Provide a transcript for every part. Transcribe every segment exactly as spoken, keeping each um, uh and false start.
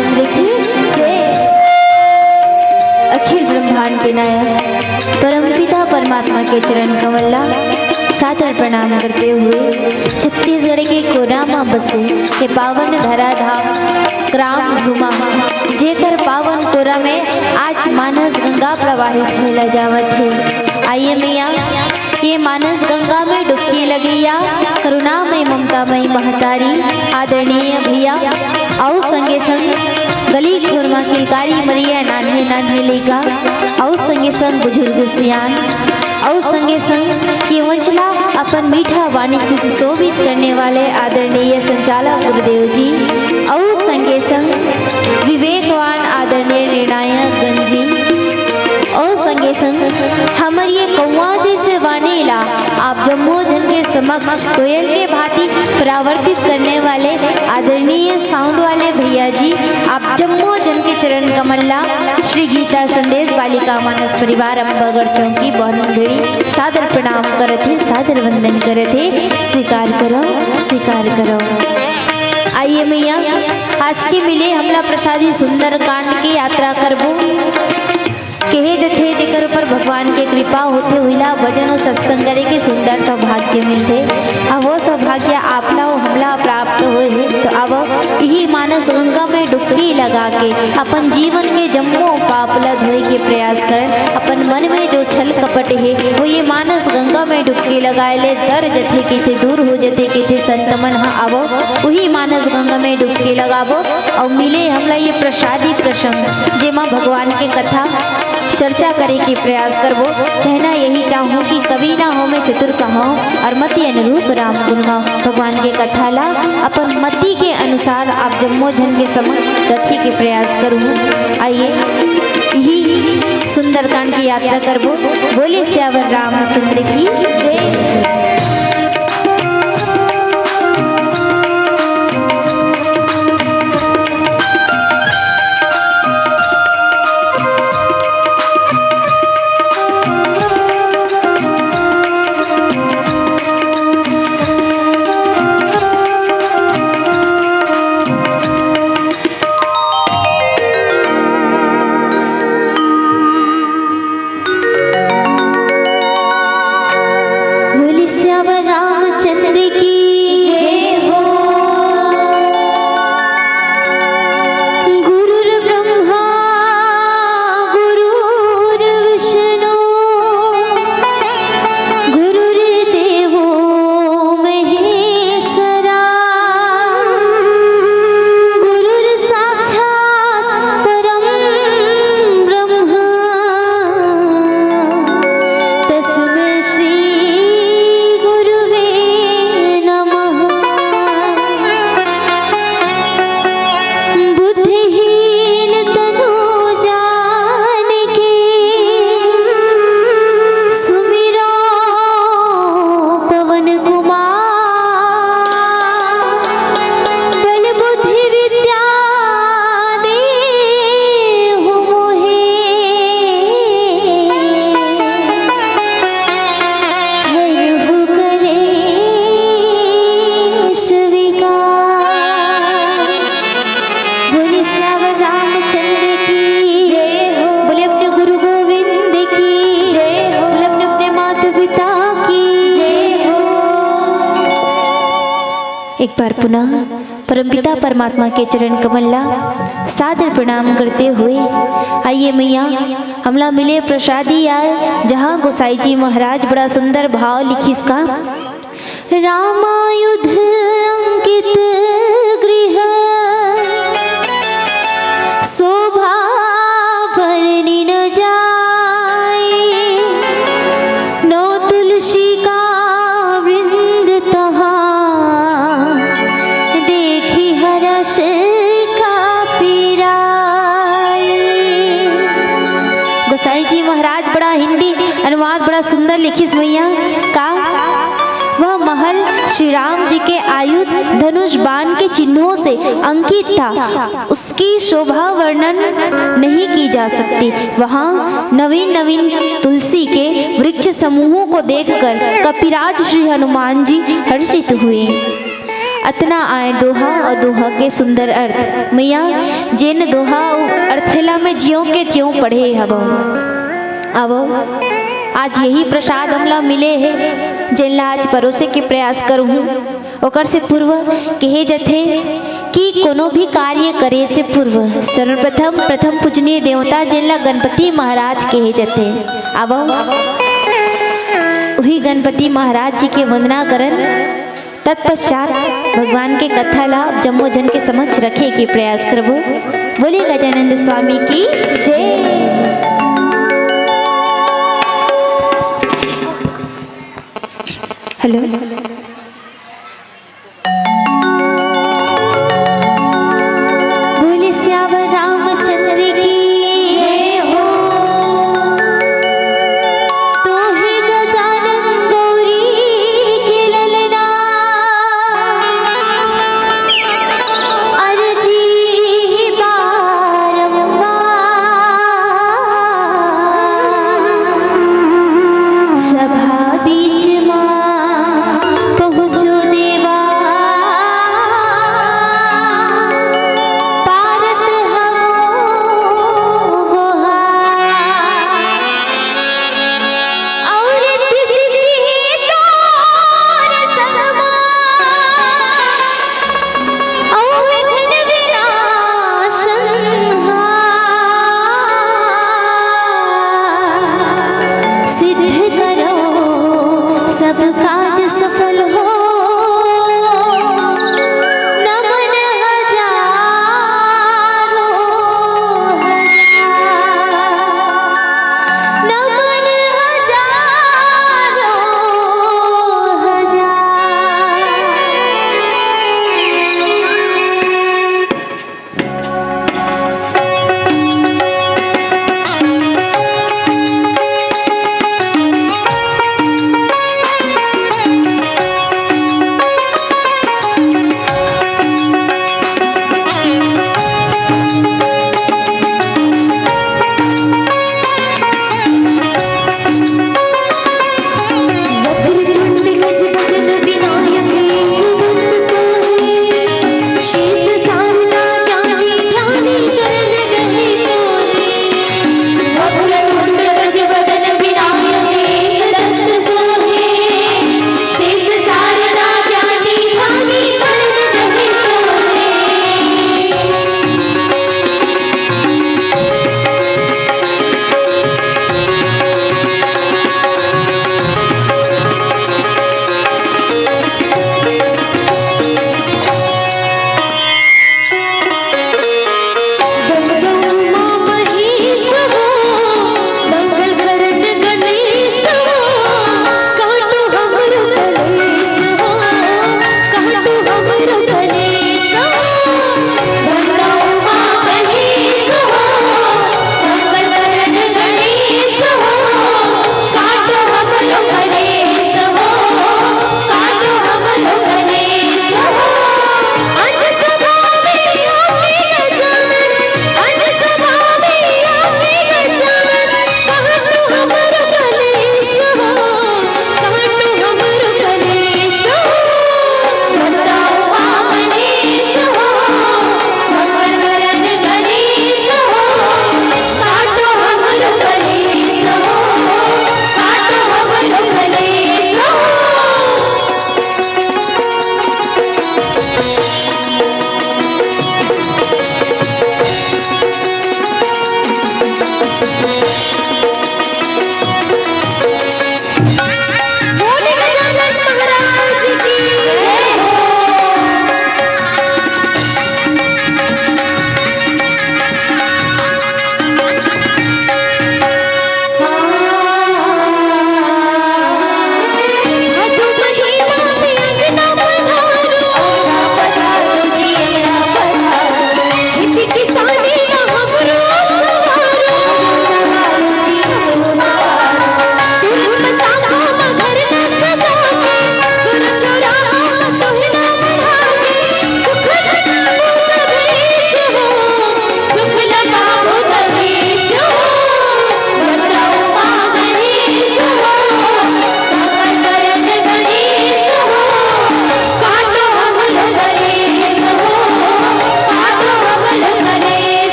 चंद्र की जय। अखिल ब्रह्मांड के नायक परमपिता परमात्मा के चरण कमल ला सादर प्रणाम करते हुए, छत्तीसगढ़ के कोना म बसे ये पावन धराधाम ग्राम धुमा, जेकर पावन कोरा में आज मानस गंगा प्रवाहित होइला जावत हे। आइए मैया, ये मानस गंगा में डुबकी लगइया करुणामय ममतामय महतारी आदरणीय भैया, अउ संगे संग गली खोर म किलकारी मरइया नान्हे नान्हे लइका, अउ संगे संग बुजुर्ग सियान, अउ संगे संग ये मंच ला अपन मीठा वाणी से सुशोभित करने वाले आदरणीय संचालक गुरुदेव जी, अउ संगे संग विवेकवान आदरणीय निर्णायक गण जी, अउ संगे संग हमर ये कौआ जैसे वाणी ला आप जम्मो झन के समक्ष कोयल के भांति परावर्तित करने वाले आदरणीय साउंड वाले भैया जी, आप जम्मो झन के चरण कमल ला श्री गीता संदेश बालिका मानस परिवार अम्बागढ़ चौकी बहनगढ़ी सादर प्रणाम करत हे, सादर वंदन करत हे। स्वीकार करो, स्वीकार करो। आइए मैया, आज के मिले हमला प्रसादी सुंदरकांड की यात्रा करबो। कहे जथे, जेकर ऊपर भगवान के कृपा होथे, उहिला भजन अउ सत्संग करे के सुंदर सौभाग्य मिलथे। अब वो सौभाग्य आपला अउ हमला प्राप्त होए हे, तो अब इही मानस गंगा में डुबकी लगा के अपन जीवन के जम्मो पाप ला धोए के प्रयास करन। अपन मन में जो छल कपट हे, वो ये मानस गंगा में डुबकी लगाए ले तर जथे कथे, दूर हो जथे कथे। संत मन ह आवो, उही मानस गंगा में डुबकी लगाबो अउ मिले हमला ये प्रसादी प्रसंग, जेमा भगवान के कथा चर्चा करे के प्रयास करबो। कहना यही चाहूँ कि कवि ना हों मैं चतुर कहाऊँ, अउ मति अनुरूप राम गुन गाऊँ। भगवान के कथा ला अपन मति के अनुसार आप जम्मो झन के समक्ष रखे के प्रयास करूँ। आइए, यही सुंदरकांड की यात्रा करबो। बोले सियावर रामचंद्र की जय। बोले सियावर रामचंद्र की जय हो। गुरुर्ब्रह्मा गुरुर्विष्णु गुरुर्देवो महेश्वरा। गुरुर्साक्षात् परं ब्रह्म तस्मै श्री गुरुवे नमः। बुद्धिहीन तनु जान के सुमिरो पवन कुमार। बल बुद्धि विद्या देहु मोहे हरहु कलेश विकार। बोले सियावर रामचंद्र की जय हो। बोले अपने गुरु गोविंद की जय हो। बोले अपने अपने माता पिता की जय हो। एक बार पुनः परमपिता परमात्मा के चरण कमल ला सादर प्रणाम करते हुए, आइए मैया, हमला मिले प्रसादी आय, जहाँ गोसाई जी महाराज बड़ा सुंदर भाव लिखिस का। रामायुध अंकित गृह शोभा बरनि न जाय। नौ तुलसी का वृंद तहाँ देखि हरष कापि राय। गोसाई जी महाराज बड़ा हिंदी अनुवाद बड़ा सुंदर लिखिस मैया का। वह महल श्री राम जी के आयुध, धनुष, बाण के चिन्हों से अंकित था। उसकी शोभा वर्णन नहीं की जा सकती। वहाँ नवीन नवीन तुलसी के वृक्ष समूहों को देखकर कपिराज श्री हनुमान जी हर्षित हुए। अतना आय दोहा अउ दोहा के सुंदर अर्थ। मइया, जेन दोहा अउ अर्थ ला मैं ज्यों के त्यों पढ़े हवंव। आवव, आज यही प्रसाद हमला मिले हे, जेन ला आज परोसे के प्रयास करहूँ। ओकर से पूर्व कहे जथे कि कोनो भी कार्य करे से पूर्व सर्वप्रथम प्रथम पूजनीय देवता, जेन ला गणपति महाराज कहे जथे। आवव, उही गणपति महाराज जी के वंदना करन। तत्पश्चात भगवान के कथा ला जम्मो झन के समक्ष रखे के प्रयास करबो। बोले गजानंद स्वामी की जय। हेलो, बोले सियावर रामचंद्र की जय हो। तू ही गजानन गौरी के ललना, अरजी बारंबार। सभा बीच मा पहुँचो देवा, पारत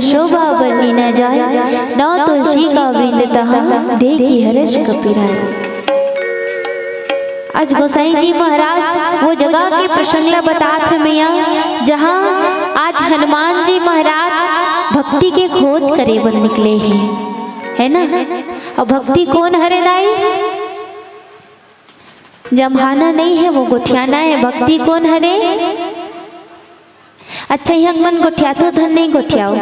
शोभा बरनी न जाय, नौ तुलसी का वृंद तहाँ, देखि हर्ष कपि राय। आज गोसाई जी महाराज वो जगह के प्रसंग ला बतात हे मैया, जहाँ आज हनुमान जी महाराज भक्ति के खोज करे बर निकले हे, है ना? अउ भक्ति कोन हरे दाई? जमाना नहीं है, वो गोठियाना है। भक्ति कोन हरे? अच्छा, इहाँ मन गोठियाथो धन नहीं गोठियाओ?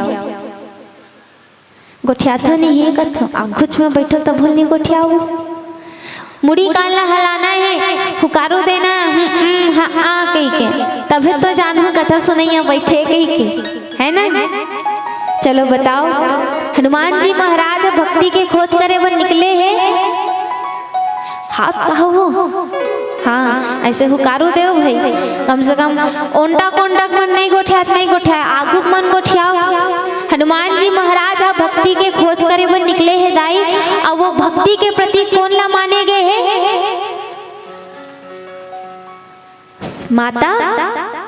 गोठियाथो नहीं है कथो, आखुच में बैठो तभो नहीं गोठियाओ। मुड़ी कान ला हलाना है, हुकारो देना, हम्म, हम्म, हाँ, आ कही के, तभे तो जानहूँ कथा सुनइया बैठे कही के, है ना? चलो बताओ, हनुमान जी महाराज भक्ति के खोज करे बर निकले हे। हाथ कहा वो? हाँ, ऐसे हुकारो देव भाई, कम से कम ओंटा कोंटा मन नहीं गोठियात, नहीं गोठिया, आगू मन गोठियाओ। हनुमान जी महाराज ह भक्ति के खोज करे बर निकले हे दाई, अउ वो भक्ति के प्रतीक कोन ला माने गे हे? माता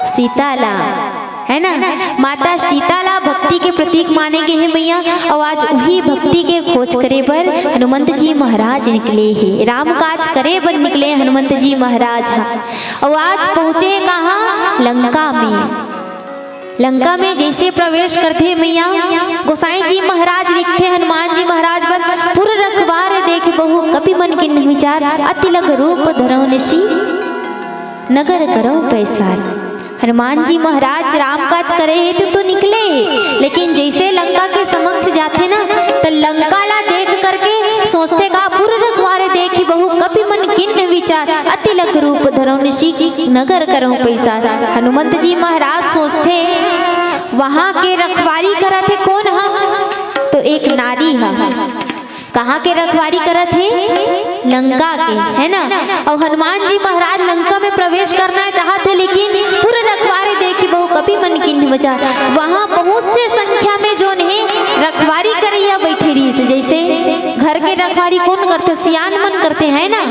सीता ला, है ना? माता सीता ला भक्ति के प्रतीक माने गे हे मैया, अउ आज उही भक्ति के खोज करे बर हनुमंत जी महाराज निकले हे, राम काज करे बर निकले हनुमंत जी महाराज ह। अउ आज पहुँचे हे कहाँ? लंका में। लंका में जैसे प्रवेश करथे मैया, गोसाई जी महाराज लिखथे हनुमान जी महाराज बर, पुर रखवार देख बहु कपि मन किन्ह विचार, अति लघु रूप धरौ निशि नगर करौ पैसार। हनुमान जी महाराज राम काज करे हेतु तो निकले हे, लेकिन जैसे लंका के समक्ष जाथे ना, त लंका ला देख करके सोचथे का, पुर रखवार देखि बहु कपि मन किन्ह विचार, अति लघु रूप धरौ निशि नगर करौ पैसार। हनुमंत जी महाराज सोचथे, वहाँ के रखवारी करत हे कोन ह? तो एक नारी ह। कहाँ के रखवारी करत हे? लंका के, है ना? अउ हनुमान जी महाराज लंका में प्रवेश करना चाहत हे, लेकिन पुर रखवार देखि बहु कपि मन किन्ह विचार। वहाँ बहुत से संख्या में जोन हे रखवारी करइया बैठे रहिस। जैसे घर के रखवारी कोन करथे? सियान मन करथे, है ना?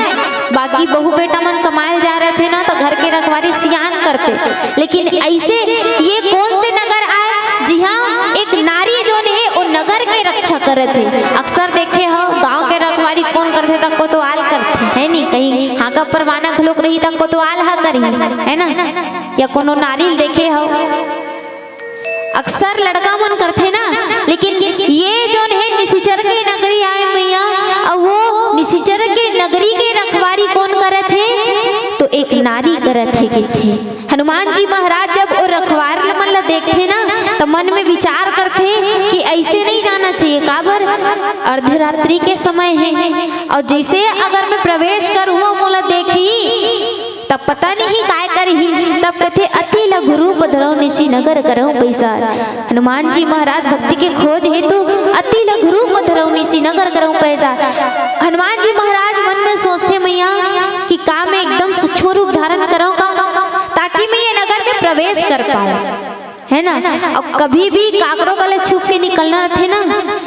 बाकी बहू बेटा मन कमाए ल जा रहे थे ना, तो घर के रखवारी सियान करथे। लेकिन ऐसे ये कोन से नगर आय, जिहाँ एक नारी जोन हे, वो नगर के रक्षा करत हे? अक्सर देखे हो, गांव के रखवारी कोन करथे, त कोतवाल करथे, है नी? कहीं हांका परवाना घलोक रही, त कोतवाल हा करही, है ना? या कोनो नारी ल देखे हो, अक्सर लड़का मन करथे ना, लेकिन ये जोन हे निशिचर के नगरी आय मैया, अउ वो निशिचर के नगरी के रखवारी कोन करत हे? तो एक नारी करत हे, कथे। हनुमान जी महाराज जब ओ रखवार मन ल देखथे ना, त मन में विचार करथे कि ऐसे नहीं जाना चाहिए, काबर अर्धरात्रि के समय हे, अउ जैसे अगर मैं प्रवेश करूँ, मोला देखही, तब पता नहीं काय करही। तब कथे, "अति लघु रूप धरौ निशि नगर करौ पैसार।" हनुमान जी महाराज भक्ति के खोज हेतु अति लघु रूप धरौ निशि नगर करौ पैसार। हनुमान जी महाराज मन में सोचथे, "मैया, कि का मैं एकदम सूक्ष्म रूप धारण करौ का, ताकि मैं ये नगर में प्रवेश कर पाऊं?" है ना? अउ कभी भी काकरो कले छुप के निकलना रथे ना,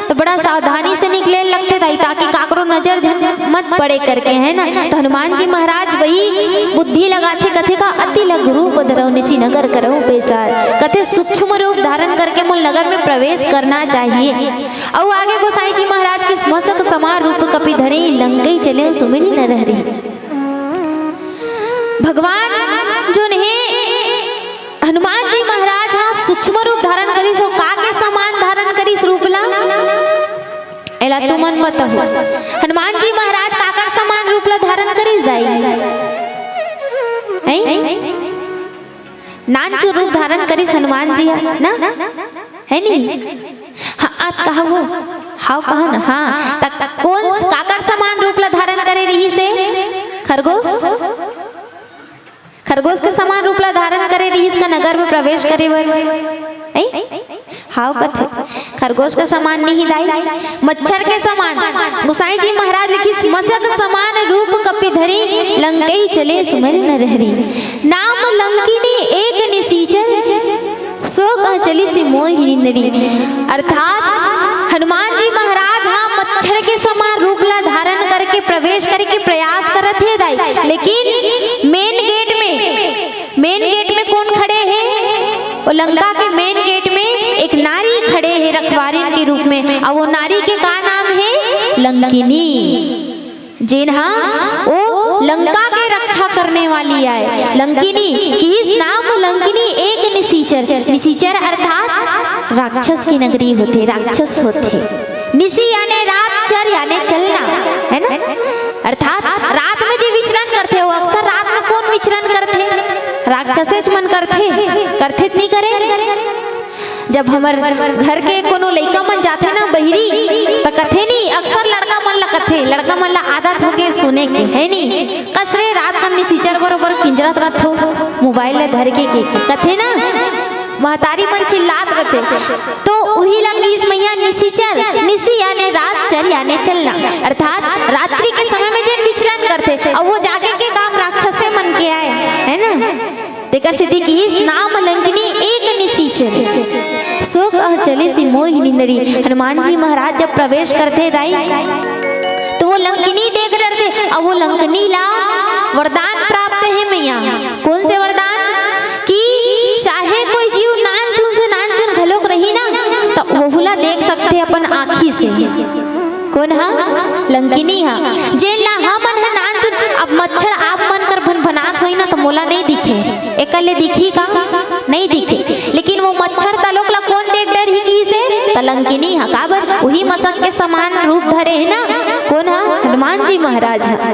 तो बड़ा सावधानी से निकले लगथे दाई, ताकि काकरो नजर झन मत पड़े करके, है ना? तो हनुमान जी महाराज वही बुद्धि लगाथे, कथे का, "अति लघु रूप धरौ निशि नगर करौ पैसार।" कथे, "सूक्ष्म रूप धारण करके मोल नगर में प्रवेश करना चाहिए।" अउ आगे गोसाई जी महाराज की, "मसक समान रूप कपि धरे, लंकहि चले सुमिरि नर हरि।" भगवान जोन हे हनुमान जी महाराज हा सूक्ष्म रूप धारण करिस, अउ का के समान धारण करिस रूप ला? एला तुमन बताहू, हनुमान जी महाराज काकर समान रूप ला धारण करिस दाई? हैं? नानचुन रूप धारण करिस हनुमान जी हा, ना? है नी? हाँ, आ कहा वो? हाव कहा ना? हाँ, त कोन काकर समान रूप ला धारण करे रहिस हे? खरगोश? खरगोश के समान रूप ला धारण करे रिहिस का नगर में प्रवेश करे बर? ऐ? हाव कथे। खरगोश के समान नहीं दाई, मच्छर के समान। गोसाई जी महाराज लिखिस, "मसक समान रूप कपि धरी, लंकहि चले सुमिरि नर हरी। नाम लंकिनी एक निसिचर, सो कह चलिसि मोहिनी नरी।" अर्थात हनुमान जी महाराज हा मच्छर के समान रूप ला धारण करके प्रवेश करे के प्रयास करत हे दाई, लेकिन मेन गेट में, मेन गेट में कोन खड़े हे? ओ लंका के मेन गेट में एक नारी खड़े हे, रख लंकिनी, जेन हा ओ लंका के रक्षा करने वाली आय। लंकिनी, किहिस नाम लंकिनी एक निशिचर। निशिचर अर्थात राक्षस की नगरी होथे, राक्षस होथे। निशि याने रात, चर याने चलना, है ना? अर्थात रात में जे विचरण करथे, वो अक्सर रात में कौन विचरण करथे? राक्षसेच मन करथे, करथे त नहीं करे? जब हमर घर के कोनो लइका मन जाथे ना बहिरी, त कथे नहीं, अक्सर लड़का मन ला कथे, लड़का मन ला आदत हो गए सुने के, है नहीं? कस रे, रात कन निशिचर बरोबर किंजरत रथो, मोबाइल ला धर के, के, के कथे ना, महतारी मन चिल्लात रथे। तो उही ला किहिस मैया निशिचर, निशि याने रात, चर याने चलना, अर्थात रात्रि के समय में जेन विचरण करथे, अब वो जागे के काम राक्षसे मन के आय, है ना? तेकर सेती किहिस नाम लंकिनी एक निशिचर। सो कह चलिस मोहि निंदरी। हनुमान जी महाराज जब प्रवेश करथे दाई, तो वो लंकिनी देख डरथे। अब वो लंकिनी ला वरदान प्राप्त हे मैया। कौन से वरदान? कि चाहे कोई जीव नानचुन से नानचुन घलोक रही ना, त ओहू ला देख सकथे अपन आँखी से। कौन हा? लंकिनी हा। जेन ला हमन ह नानचुन, अब मच्छर आप मन कर भनभनात होई ना, त मोला नहीं दिखे, एकर ले दिखी का? नहीं दिखे। लेकिन वो मच्छर तलोक ला कौन देख डरही किहिसे? त लंकिनी हा। काबर? उही मसक के समान रूप धरे हे ना। कौन हा? हनुमान जी महाराज हा।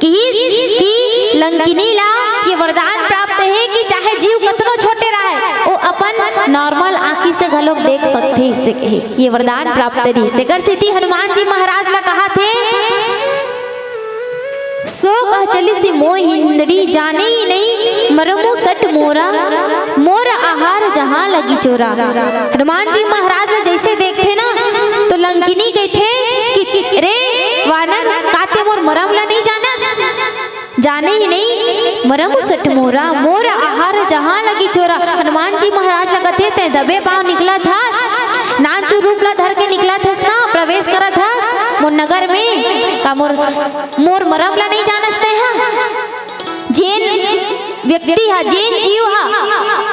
किहिस कि लंकिनी ला ये वरदान प्राप्त हे कि चाहे जीव कतनो छोटे रहय, वो अपन नॉर्मल आँखी से घलोक देख सकथे, इससे कहे ये वरदान प्राप्त रिहिस। तेकर सेती हनुमान जी महाराज ला कहाथे, सो कह चलिस मोहि निंदरी, जाने नहीं मरमु सठ मोरा, मोर आहार जहाँ लगी चोरा। हनुमान जी महाराज ला जैसे देखथे ना, तो लंकिनी कहिथे कि रे वानर, का तें मोर मरम ला नहीं जानस? जाने ही नहीं मरम सठ मोरा, मोर आहार जहाँ लगी चोरा। हनुमान जी महाराज ला कथे, "तैं दबे पाँव निकलत हस, नानचुन रूप ला धर के निकलत हस ना, प्रवेश करत हस मोर नगर में, का मोर, मोर मरम ला नहीं जानस तैं हा?" जेन व्यक्ति हा, जेन जीव हा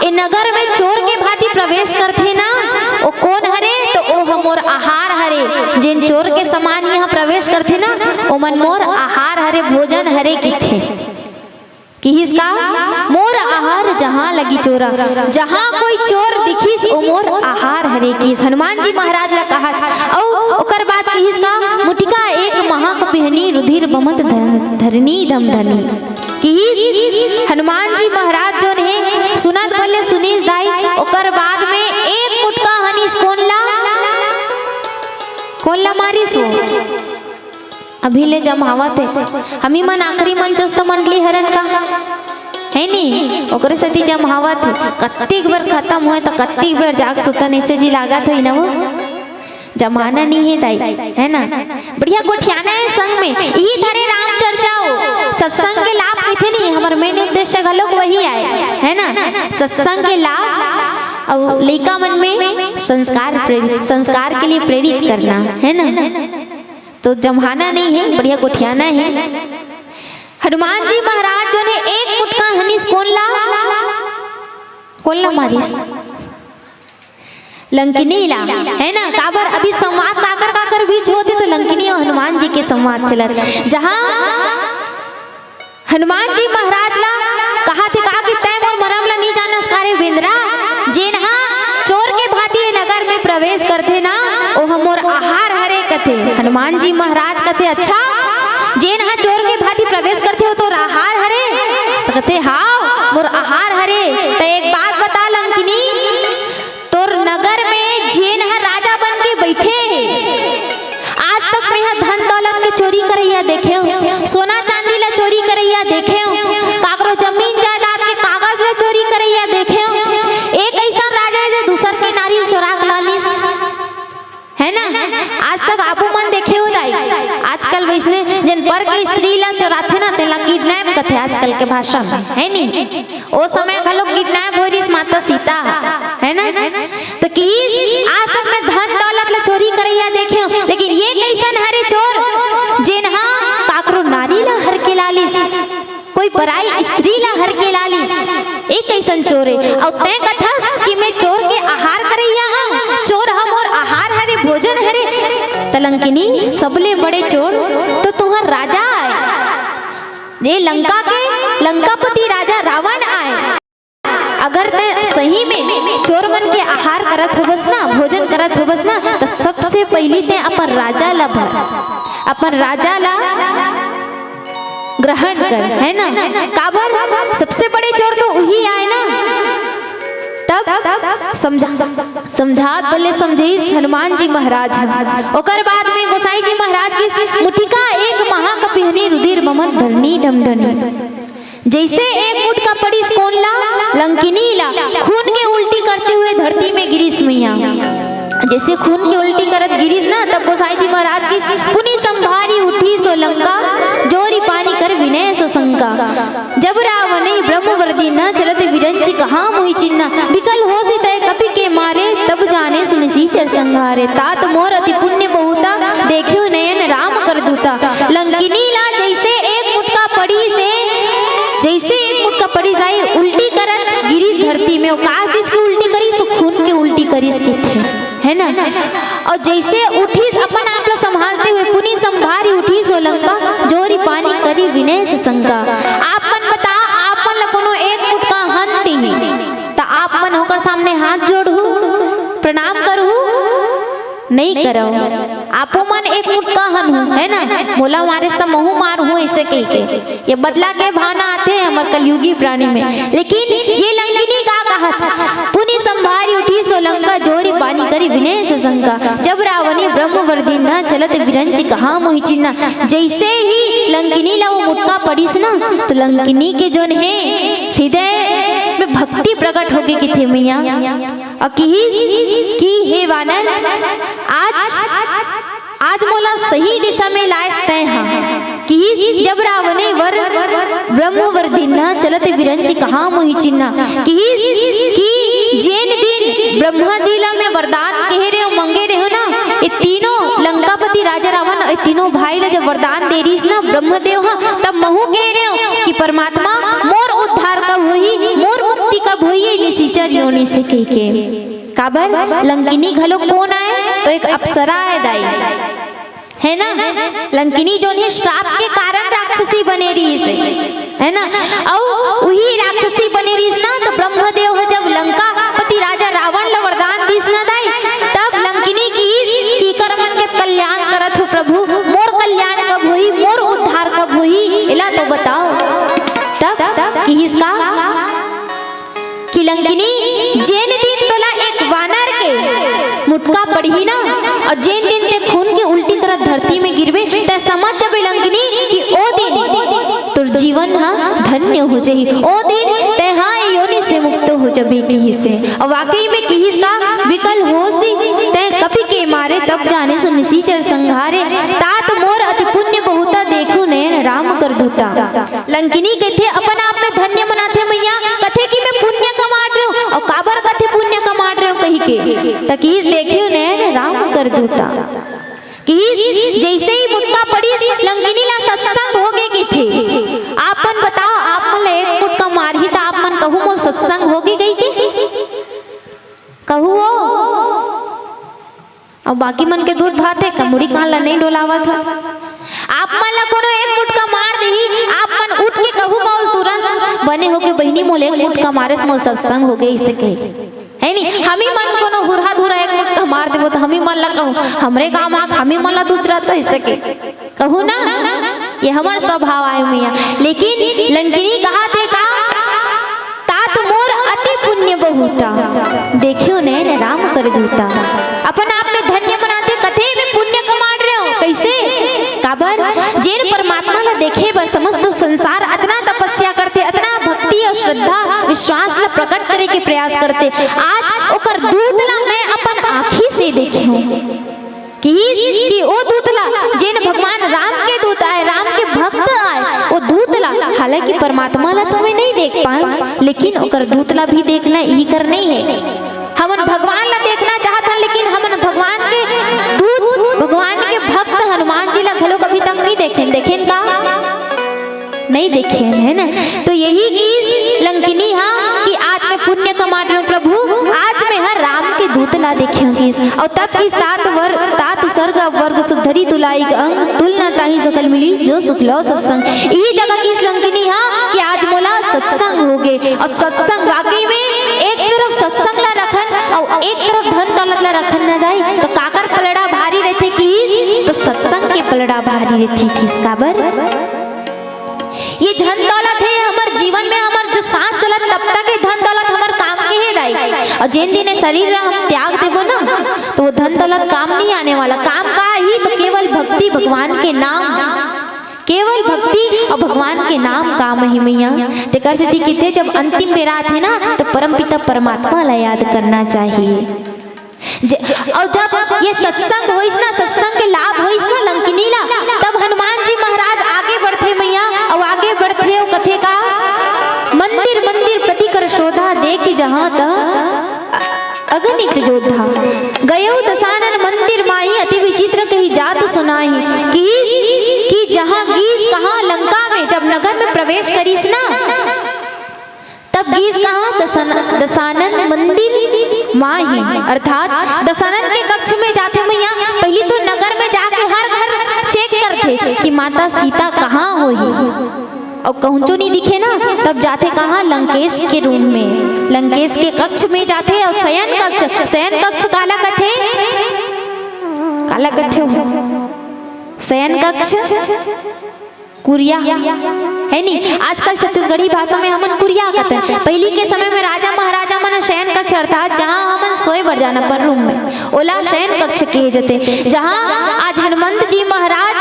ए नगर में चोर के भांति प्रवेश करथे ना, ओ कौन हरे? तो ओ ह मोर आहार हरे। जेन चोर के समान यहाँ प्रवेश करथे ना, ओमन मोर आहार हरे, भोजन हरे किथे। किहिस का? मोर आहार जहाँ लगी चोरा, जहाँ कोई चोर दिखिस, ओ मोर आहार हरे किहिस। हनुमान जी महाराज ला कहा, अउ ओकर बाद किहिस का? मुटिका एक महक पिहनी, रुधिर बमत धर-, धरनी दम धनी। किहिस हनुमान जी महाराज जोन हे, सुनत भले सुनिस दाई, ओकर बाद में एक मुटका हनिस कोन ला, कोन ला मारिस वो? अभी ले जमावत हे। हमी मन आखिरी मंचस्थ मंडली हरन का? है नी? ओकरे सेती जमावत हे। कत्तिक बेर खतम होय त कत्तिक बेर जाग सुतन, ऐसे जी लागत होई ना वो। जमाना नहीं है दाई, है ना? बढ़िया गोठियाना है संग में। यही थारे राम चर्चा हो। सत्संग के लाभ कहिथे नहीं, हमर main उद्देश्य घलोक वही आय, है ना? सत्संग के लाभ अउ लइका मन में संस्कार प्रेरित, संस्कार के लिए प्रेरित करना, है ना? तो जमाना नहीं है, बढ़िया गोठियाना है। हनुमान जी महाराज जोन हे एक मुटका हनिस कोन ला, कोन ला मारिस? लंकिनी ला, है ना? काबर अभी संवाद काकर काकर बीच होथे, तो लंकिनी अउ हनुमान जी के संवाद चलत, जहाँ हनुमान जी महाराज ला कहाथे का कि तैं मोर मरम ला नहीं जानस का रे बेंदरा, जेन हा चोर के भांति ए नगर में प्रवेश करथे ना, ओ ह मोर आहार हरे कथे। हनुमान जी महाराज कथे, अच्छा, जेन हा चोर के भांति प्रवेश करथे, ओ तोर आहार हरे? त कथे, हाव, मोर आहार हरे। त एक बात बता लंकिनी, तोर नगर में जेन ह राजा बन के बइठे हे, आज तक मेंहा धन दौलत के चोरी करइया देखेंव, सोना चांदी ला चोरी करइया देखेंव, काकरो जमीन जायदाद के कागज ला चोरी करइया देखेंव। एक अइसन राजा हे जे दूसर के नारी ल चोरा के ला लिस, है ना? आज तक आपो मन देखे हो दाई, आजकल वइसने जेन पर के स्त्री ला चोराथे ना, तेला kidnap कथे आजकल के भाषा में, है नी? ओ समय घलो kidnap होय रिहिस माता सीता, है ना? तो किहिस, आज तक मैं धन दौलत ला चोरी करइया देखेंव, लेकिन ये कइसन हरे चोर, जेन हा काकरो नारी ला हर के लालिस, कोई पराई स्त्री ला हर के लालिस, ये कइसन चोर हे? अउ तैं कथस कि मैं चोर के आहार करइया हंव, चोर ह मोर आहार हरे, भोजन हरे, त लंकिनी, सबले बड़े चोर तो तुंहर राजा आय, ये लंका के लंकापति राजा रावण आय। अगर तैं सही में चोर मन के आहार करत होबस ना, भोजन करत होबस ना, त सबसे पहिली तैं अपन राजा ला भर, अपन राजा ला ग्रहण कर, है ना? काबर? सबसे बड़े चोर तो उही आय ना। तब समझा, समझात बोले, समझाइस हनुमान जी महाराज ह। ओकर बाद में गोसाई जी महाराज कहिस, मुटिका एक महाकपिहनि, रुधिर ममत धरणी ढमढनी। जइसे एक मुटका पड़िस कोन ला? लंकिनी ला। खून के उल्टी करते हुए धरती में गिरिस मइया। जइसे खून के उल्टी करत गिरिस ना, तब गोसाई जी महाराज कहिस, पुनि संभारि उठिसो लंका, जोरि पानि कर विनय ससंका। जब रावनि ब्रह्म वर दीन्हा, चलत विरंचि कहा मोहि चिन्हा। बिकल होसि तैं कपि के मारे, तब जाने सुनिसि चर संघारे। तात मोर अति पुण्य बहुता, देख्यो नयन राम कर दूता। लंकिनी ला जइसे एक मुटका पड़िस, जइसे एक मुटका पड़िस दाई, उल्टी करत गिरिस धरती में। ओ का चीज के उल्टी करिस? तो खून के उल्टी करिस कहिथे, है ना? अउ जइसे उठिस, अपन आप ला संभालते हुए, पुनि संभारि उठिसो लंका, जोरि पानि करि विनय ससंका। आप मन बता, आप मन ला कोनो एक मुटका हन दिही, त आप मन ओकर सामने हाथ जोड़हू, प्रणाम करहू? नइ करव। आपो मन एक मुटका हन हू, है ना? मोला मारिस त महू मारहूं, अइसे कहिके ये बदला के भावना आथे हमर कलयुगी प्राणी में। लेकिन ये लंकिनी का कहत, पुनि संभारि उठिसो लंका, जोरि पानि करि विनय ससंका। जब रावनि ब्रह्म वर दीन्हा, चलत विरंचि कहा मोहि चिन्हा। जइसे ही लंकिनी ला वो मुटका पड़िस ना, त लंकिनी के जोन हे हृदय में भक्ति प्रकट होगे कहिथे मइया। अउ किहिस कि हे वानर, आज, आज मोला सही दिशा में लायस तैं हा। किहिस जब रावनि वर, ब्रह्म वर दीन्हा, चलत विरंचि कहा मोहि चिन्हा। किहिस कि जेन दिन ब्रह्मा जी ला मैं वरदान कहे रेहेंव, मंगे रेहेंव ना, ये तीनों लंकापति राजा रावण, ये तीनों भाई ला जब वरदान दे रिहिस ना ब्रह्मदेव हा, तब महू कहे रेहेंव कि परमात्मा मोर उद्धार कब होही, मोर मुक्ति कब होही, ये निशिचर योनि से कहिके। काबर? लंकिनी घलो कोन आय? तो एक अप्सरा आय दाई, है ना? लंकिनी जोन हे श्राप के कारण राक्षसी बने रिहिस हे, है ना? अउ उही राक्षसी बने रिहिस ना, तो ब्रह्मदेव ह जब लंकापति राजा रावण ल वरदान दिस ना दाई, तब लंकिनी किहिस कि एकर मन के कल्याण करत हो प्रभु, मोर कल्याण कब होही, मोर उद्धार कब होही, एला तो बताओ। तब किहिस का? कि लंकिनी, जेन दिन तोला एक वानर के मुटका पड़ही ना, अउ जेन दिन ते खून के उल्टी करत धरती में गिरबे, तै समझ जबे लंकिनी कि ओ दिन तोर जीवन हा धन्य हो जाही, ओ दिन तै हा ए योनि से मुक्त हो जबे किहिस हे। अउ वाकई में किहिस का, बिकल होसी तै कपि के मारे, तब जाने सो निशिचर संघारे। तात मोर अति पुण्य बहुता, देखो नयन राम कर दूता। लंकिनी कथे, अपन आप में धन्य मनाथे मइया, कथे कि मैं पुण्य कमात रेहेंव, अउ काबर कथे पुण्य कमात रेहेंव कहिके, त किहिस देखियो नयन राम कर दूता। किहिस जइसे ही मुटका पड़िस, लंकिनी ला सत्संग होगे कथे। आप मन बताओ, आप मन ला एक मुटका मारही त आप मन कहू मोर सत्संग होगे कहिके? कहू ओ? अउ बाकी मन के दूध भात हे, का मुड़ी कान ला नइ डोलावत हो? आप मन ला कोनो एक मुटका मार दिही, आप मन उठ के कहू का ओ तुरंत, बने होगे बहिनी, मोला एक मुटका मारेस, मोर सत्संग होगे, अइसे कहे, है नी? हमी मन कोनो हुरहा धुरा एक मुटका मार देबो त हमी मन ला कहू, हमरे गांव म हमी मन ला दूसरा त अइसे कहे, कहू ना, ये हमर स्वभाव आय मइया। लेकिन लंकिनी कहत हे का, तात मोर अति पुण्य बहुता, देखियो नयन राम कर दूता। अपन आप में धन्य मनाथे, कथे मैं पुण्य कमात रेहेंव। कइसे? काबर? जेन परमात्मा ला देखे बर समस्त संसार अतना तपस्या करथे, अतना भक्ति अउ श्रद्धा, विश्वास ला प्रकट करे के प्रयास करथे, आज ओकर दूत ला मैं अपन आँखी से देखे हूँ। किहिस कि ओ दूत ला, जेन भगवान राम के दूत आय, राम के भक्त आय, ओ दूत ला, हालांकि परमात्मा ला तो मैं नइ देख पाएंव, लेकिन ओकर दूत ला भी देखना इही कर नइ हे। हमन भगवान ला देखना चाहत हन, लेकिन हमन भगवान के दूत, भगवान के भक्त हनुमान जी ला घलो कभी तक नइ देखेन। देखेन का? नइ देखेन, है ना? तो यही किहिस लंकिनी हा कि आज मैं पुण्य कमात रेहेंव प्रभु, आज मैं हा राम के भूत ला देखियो किस। अउ तब किस तात वर, तात उसर्ग अपवर्ग सुख धरी तुलाइक अंग, तुल न ताहि सकल मिली जो सुख लो सत्संग। इही जगह किस लंकिनी हा कि आज मोला सत्संग होगे। अउ सत्संग वाकई में एक तरफ सत्संग ला रखन अउ एक तरफ धन दौलत ला रखन न दाई, तो काकर पलड़ा भारी रहिथे किस? तो सत्संग के पलड़ा भारी रहिथे किस। काबर? ये धन दौलत हे हमर जीवन में, हमर जो सांस चलत तब तक ये धन दौलत हमर काम के हे दाई। अउ जेन दिन ये शरीर ला हम त्याग देबो ना, तो वो धन दौलत काम नहीं आने वाला। काम का ही? तो केवल भक्ति, भगवान के नाम, केवल भक्ति अउ भगवान के नाम काम ही मैया। तेकर सेती किथे जब अंतिम बेरा आथे ना, तो परमपिता परमात्मा ला याद करना चाहिए। ज-, अउ जब ये सत्संग होइस ना, सत्संग के लाभ होइस ना लंकिनी ला, तब हनुमान जी महाराज आगे बढ़थे मैया, अउ आगे बढ़थे अउ कथे का, मंदिर मंदिर प्रति कर शोधा देखि जहाँ तहाँ अगणित जोधा। गयो दसानन मंदिर माही अति विचित्र कही जात सुनाही। कि, कि जहाँ गीस कहाँ लंका में जब नगर में प्रवेश करिस ना, तब गीस कहाँ दसन-, दसानन मंदिर माही, अर्थात दसानन के कक्ष में जाथे मैया। पहली तो नगर में जाके हर घर चेक करथे कि माता सीता कहाँ होही, अउ कहूँचो नहीं दिखे ना, तब जाथे कहाँ? लंकेश के रूम में, लंकेश के कक्ष में जाथे। अउ शयन कक्ष, शयन कक्ष काला कथे? काला कथे हो? शयन कक्ष कुरिया, है नी? आजकल छत्तीसगढ़ी भाषा में हमन कुरिया कथन। पहिली के समय में राजा महाराजा मन शयन कक्ष अर्थात जहाँ हमन सोए बर जाना अपन रूम में, ओला शयन कक्ष कहे जथे। जहाँ आज हनुमंत जी महाराज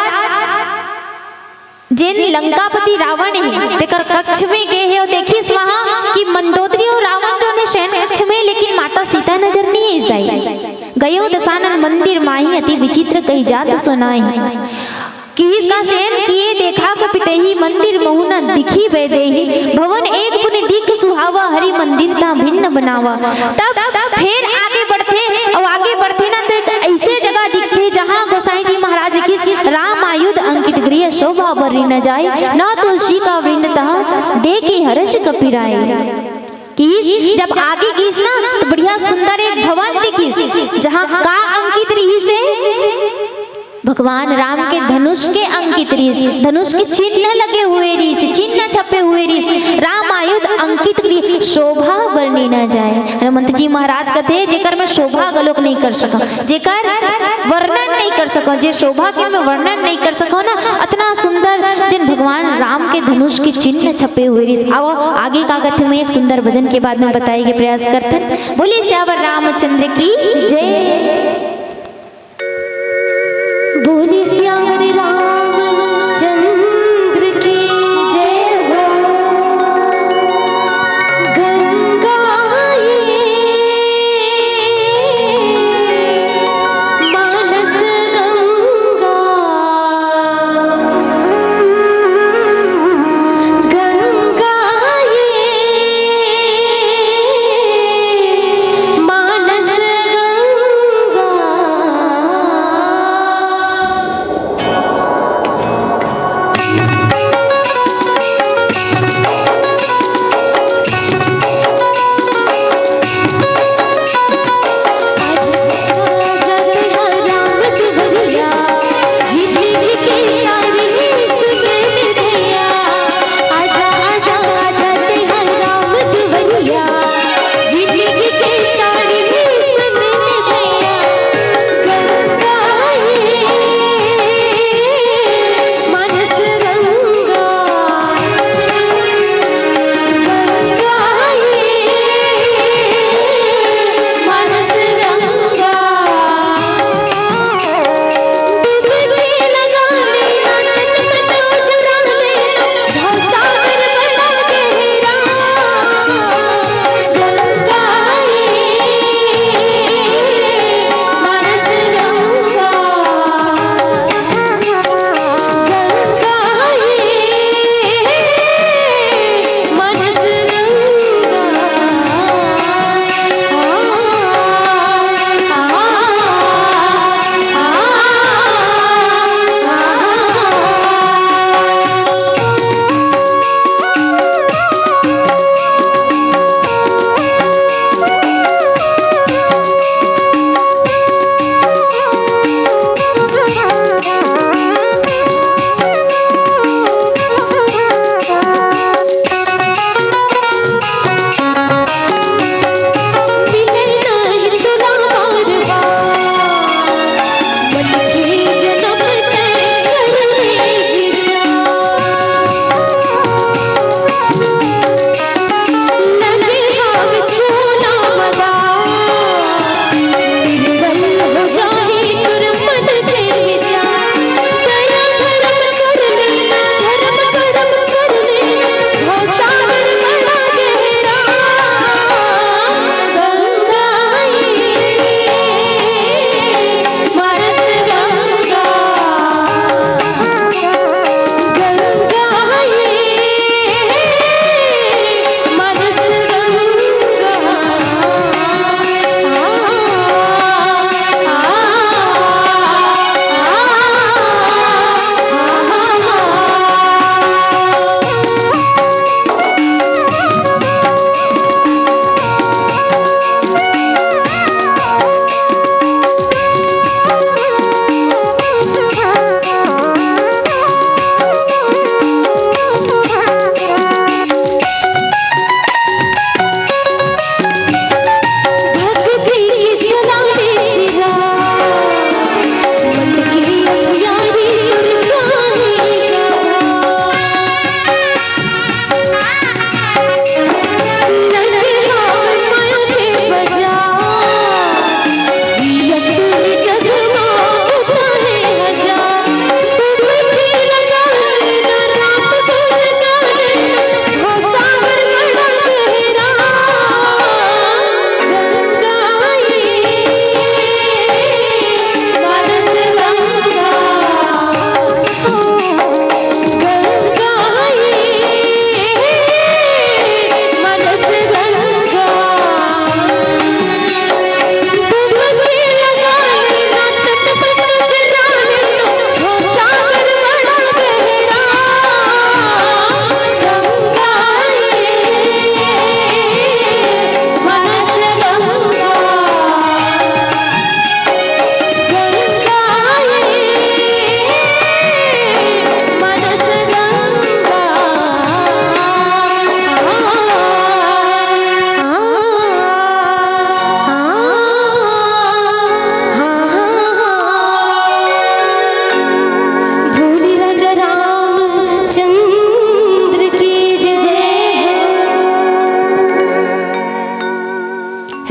जेन लंकापति रावण हे, तेकर कक्ष में गे हे अउ देखिस वहाँ कि मंदोदरी अउ रावण जोन हे शयन कक्ष में, लेकिन माता सीता नजर नहीं आइस दाई। गयो दसानन मंदिर माही अति विचित्र कही जात सुनाही। किहिस का शयन किए देखा कुपित ही मंदिर महु न दिखी वैदेही। भवन एक पुनि दिख सुहावा हरि मंदिर ता भिन्न बनावा। तब फिर आगे बढ़थे अउ आगे बढ़थे ना तो एक ऐसे जगह दिखथे जहाँ गोसाई जी महाराज लिखिस राम आयुध अंकित गृह शोभा बरनी न जाय। न तुलसी का वृंद तहाँ देखि हर्ष कपि राय। किहिस जब आगे गीस ना तो बढ़िया सुंदर एक भवन दिखिस जहाँ का अंकित रहिस हे? भगवान राम के धनुष के अंकित रिहिस, धनुष के चिन्ह लगे हुए रिहिस, चिन्ह छपे हुए रिहिस। राम आयुध अंकित रिहिस, शोभा बरनी न जाय। हनुमंत जी महाराज कथे, जेकर मैं शोभा घलोक नहीं कर सकंव, जेकर वर्णन नहीं कर सकंव, जे शोभा के मैं वर्णन नहीं कर सकंव ना, अतना सुंदर जेन भगवान राम के धनुष के चिन्ह छपे हुए रिहिस। आओ आगे का कथे, मैं एक सुंदर भजन के बाद में बताए के प्रयास करथन। बोलिए सियावर रामचंद्र की जय। बोले सियावर रामचंद्र की जय हो। गंगा ये मानस गंगा, गंगा ये मानस गंगा।